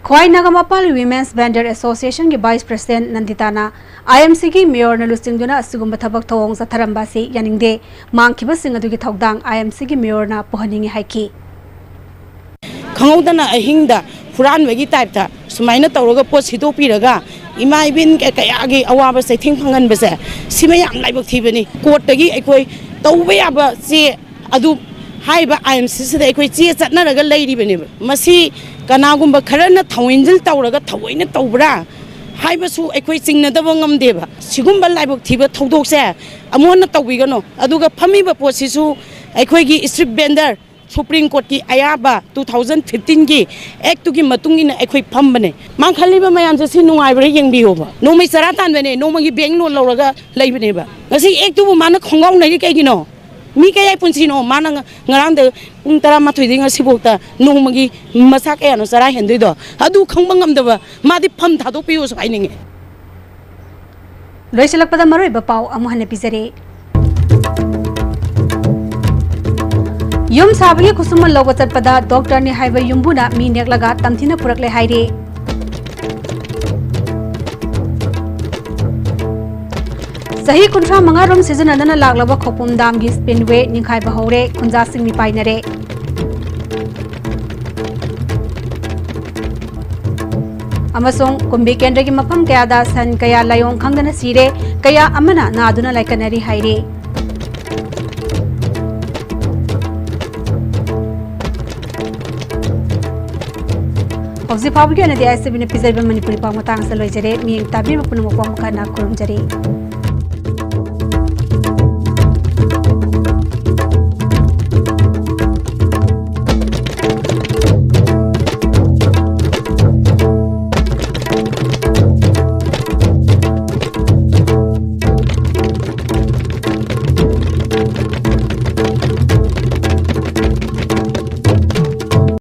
ꯈ꯭ꯋꯥꯏ Nagampal Women's Vendor Associationꯒꯤ Vice President ꯅꯟꯗꯤꯇꯥꯅ IMCꯒꯤ Mayorꯅ ꯂꯨꯆꯤꯡꯗꯨꯅ ꯑꯁꯤꯒꯨꯝꯕ ꯊꯕꯛ ꯊꯧꯑꯣꯡ ꯆꯠꯊꯔꯝꯕ ꯑꯁꯤ ꯌꯥꯅꯤꯡꯗꯦ꯫ ꯃꯥꯡꯈꯤꯕꯁꯤꯡ ꯑꯗꯨꯒꯤ ꯊꯧꯗꯥꯡ IMCꯒꯤ Mayorꯅ ꯄꯨꯍꯟꯅꯤꯡꯏ ꯍꯥꯏꯈꯤ꯫ ꯈꯪꯍꯧꯗꯅ ꯑꯍꯤꯡꯗ ꯍꯨꯔꯥꯟꯕꯒꯤ typeꯇ ꯁꯨꯃꯥꯏꯅ ꯇꯧꯔꯒ ꯄꯣꯠ ꯁꯤꯠꯇꯣꯛꯄꯤꯔꯒ ꯏꯃꯥ ꯏꯕꯦꯟ ꯀ-, ꯀꯌꯥꯒꯤ ꯑꯋꯥꯕ ꯆꯩꯊꯦꯡ ꯐꯪꯍꯟꯕꯁꯦ, ꯁꯤꯃ ꯌꯥꯝ ꯂꯥꯏꯕꯛ ꯊꯤꯕꯅꯤ꯫ Courtꯇꯒꯤ ꯑꯩꯈꯣꯏ ꯇꯧꯕ ꯌꯥꯕ ꯆꯦ ꯑꯗꯨ ꯍꯥꯏꯔꯤꯕ IMCꯁꯤꯗ ꯑꯩꯈꯣꯏ ꯆꯦ ꯆꯠꯅꯔꯒ ꯂꯩꯔꯤꯕꯅꯦꯕ꯫ ꯃꯁꯤ ꯀꯅꯥꯒꯨꯝꯕ ꯈꯔꯅ ꯊꯧꯑꯣꯏꯟꯖꯤꯜ ꯇꯧꯔꯒ ꯊꯑꯣꯏꯅ ꯇꯧꯕ꯭ꯔꯥ ꯍꯥꯏꯕꯁꯨ ꯑꯩꯈꯣꯏ ꯆꯤꯡꯅꯗꯕ ꯉꯝꯗꯦꯕ꯫ ꯁꯤꯒꯨꯝꯕ ꯂꯥꯏꯕꯛ ꯊꯤꯕ ꯊꯧꯗꯣꯛꯁꯦ ꯑꯃꯨꯛ ꯍꯟꯅ ꯇꯧꯕꯤꯒꯅꯨ꯫ ꯑꯗꯨꯒ ꯐꯝꯃꯤꯕ ꯄꯣꯠꯁꯤꯁꯨ ꯑꯩꯈꯣꯏꯒꯤ street vendor Supreme Courtꯀꯤ ꯑꯌꯥꯕ two thousand fifteenꯒꯤ Actꯇꯨꯒꯤ ꯃꯇꯨꯡ ꯏꯟꯅ ꯑꯩꯈꯣꯏ ꯐꯝꯕꯅꯦ꯫ ꯃꯥ ꯈꯜꯂꯤꯕ ꯃꯌꯥꯝꯁꯦ ꯁꯤ ꯅꯨꯡꯉꯥꯏꯕ꯭ꯔꯥ ꯌꯦꯡꯕꯤꯌꯣꯕ꯫ ꯅꯣꯡꯃꯩ ꯆꯔꯥ ꯇꯥꯟꯕꯅꯦ, ꯅꯣꯡꯃꯒꯤ bank loan ꯂꯧꯔꯒ ꯂꯩꯕꯅꯦꯕ꯫ ꯉꯁꯤ Actꯇꯨꯕꯨ ꯃꯥꯅ ꯈꯣꯡꯒꯥꯎꯅꯔꯤ ꯀꯩꯒꯤꯅꯣ? ꯃꯤ ꯀꯌꯥꯏ ꯄꯨꯟꯁꯤꯅꯣ? ꯃꯥꯅ ꯉ-, ꯉꯔꯥꯡꯗ ꯄꯨꯡ ꯇꯔꯥꯃꯥꯊꯣꯏꯗꯒꯤ ꯉꯁꯤꯐꯥꯎꯗ ꯅꯣꯡꯃꯒꯤ ꯃꯆꯥ ꯀꯌꯥꯅꯣ ꯆꯔꯥ ꯍꯦꯟꯗꯣꯏꯗꯣ? ꯑꯗꯨ ꯈꯪꯕ ꯉꯝꯗꯕ ꯃꯥꯗꯤ ꯐꯝ ꯊꯥꯗꯣꯛꯄꯤꯌꯨꯁꯨ ꯍꯥꯏꯅꯤꯡꯉꯤ꯫ ꯂꯣꯏꯁꯤꯜꯂꯛꯄꯗ ꯃꯔꯨꯑꯣꯏꯕ ꯄꯥꯎ ꯑꯃꯨꯛ ꯍꯟꯅ ꯄꯤꯖꯔꯤ꯫ ꯌꯨꯝ ꯁꯥꯕꯒꯤ ꯈꯨꯠꯁꯨꯃꯟ ꯂꯧꯕ ꯆꯠꯄꯗ doctorꯅꯤ ꯍꯥꯏꯕ ꯌꯨꯝꯕꯨꯅ ꯃꯤ ꯅꯦꯛꯂꯒ ꯇꯝꯊꯤꯅ ꯄꯨꯔꯛꯂꯦ ꯍꯥꯏꯔꯤ꯫ ꯆꯍꯤ ꯀꯨꯟꯊ꯭ꯔꯥ ꯃꯉꯥ ꯔꯣꯝ ꯁꯤꯖꯤꯟꯅꯗꯅ ꯂꯥꯛꯂꯕ ꯈꯧꯄꯨꯝ damꯒꯤ spillway ꯅꯤꯡꯈꯥꯏꯕ ꯍꯧꯔꯦ, ꯈꯨꯟꯖꯥꯁꯤꯡ ꯃꯤꯄꯥꯏꯅꯔꯦ꯫ ꯑꯃꯁꯨꯡ ꯀꯨꯝꯕꯤ ꯀꯦꯟꯗ꯭ꯔꯒꯤ ꯃꯐꯝ ꯀꯌꯥꯗ ꯁꯟ ꯀꯌꯥ ꯂꯥꯏꯑꯣꯡ ꯈꯪꯗꯅ ꯁꯤꯔꯦ, ꯀꯌꯥ ꯑꯃꯅ ꯅꯥꯗꯨꯅ ꯂꯥꯏꯀꯠꯅꯔꯤ ꯍꯥꯏꯔꯤ꯫ ꯍꯧꯖꯤꯛ ꯐꯥꯎꯕꯒꯤ ꯑꯣꯏꯅꯗꯤ ꯑꯥꯏ ꯑꯦꯁ ꯇꯤ ꯚꯤꯅ ꯄꯤꯖꯔꯤꯕ ꯃꯅꯤꯄꯨꯔꯤ ꯄꯥꯎ ꯃꯇꯥꯡ ꯑꯁꯤꯗ ꯂꯣꯏꯖꯔꯦ꯫ ꯃꯤꯠꯌꯦꯡ ꯇꯥꯕꯤꯔꯤꯕ ꯄꯨꯝꯅꯃꯛꯄꯨ ꯑꯃꯨꯛ ꯍꯟꯅ ꯈꯨꯔꯨꯝꯖꯔꯤ꯫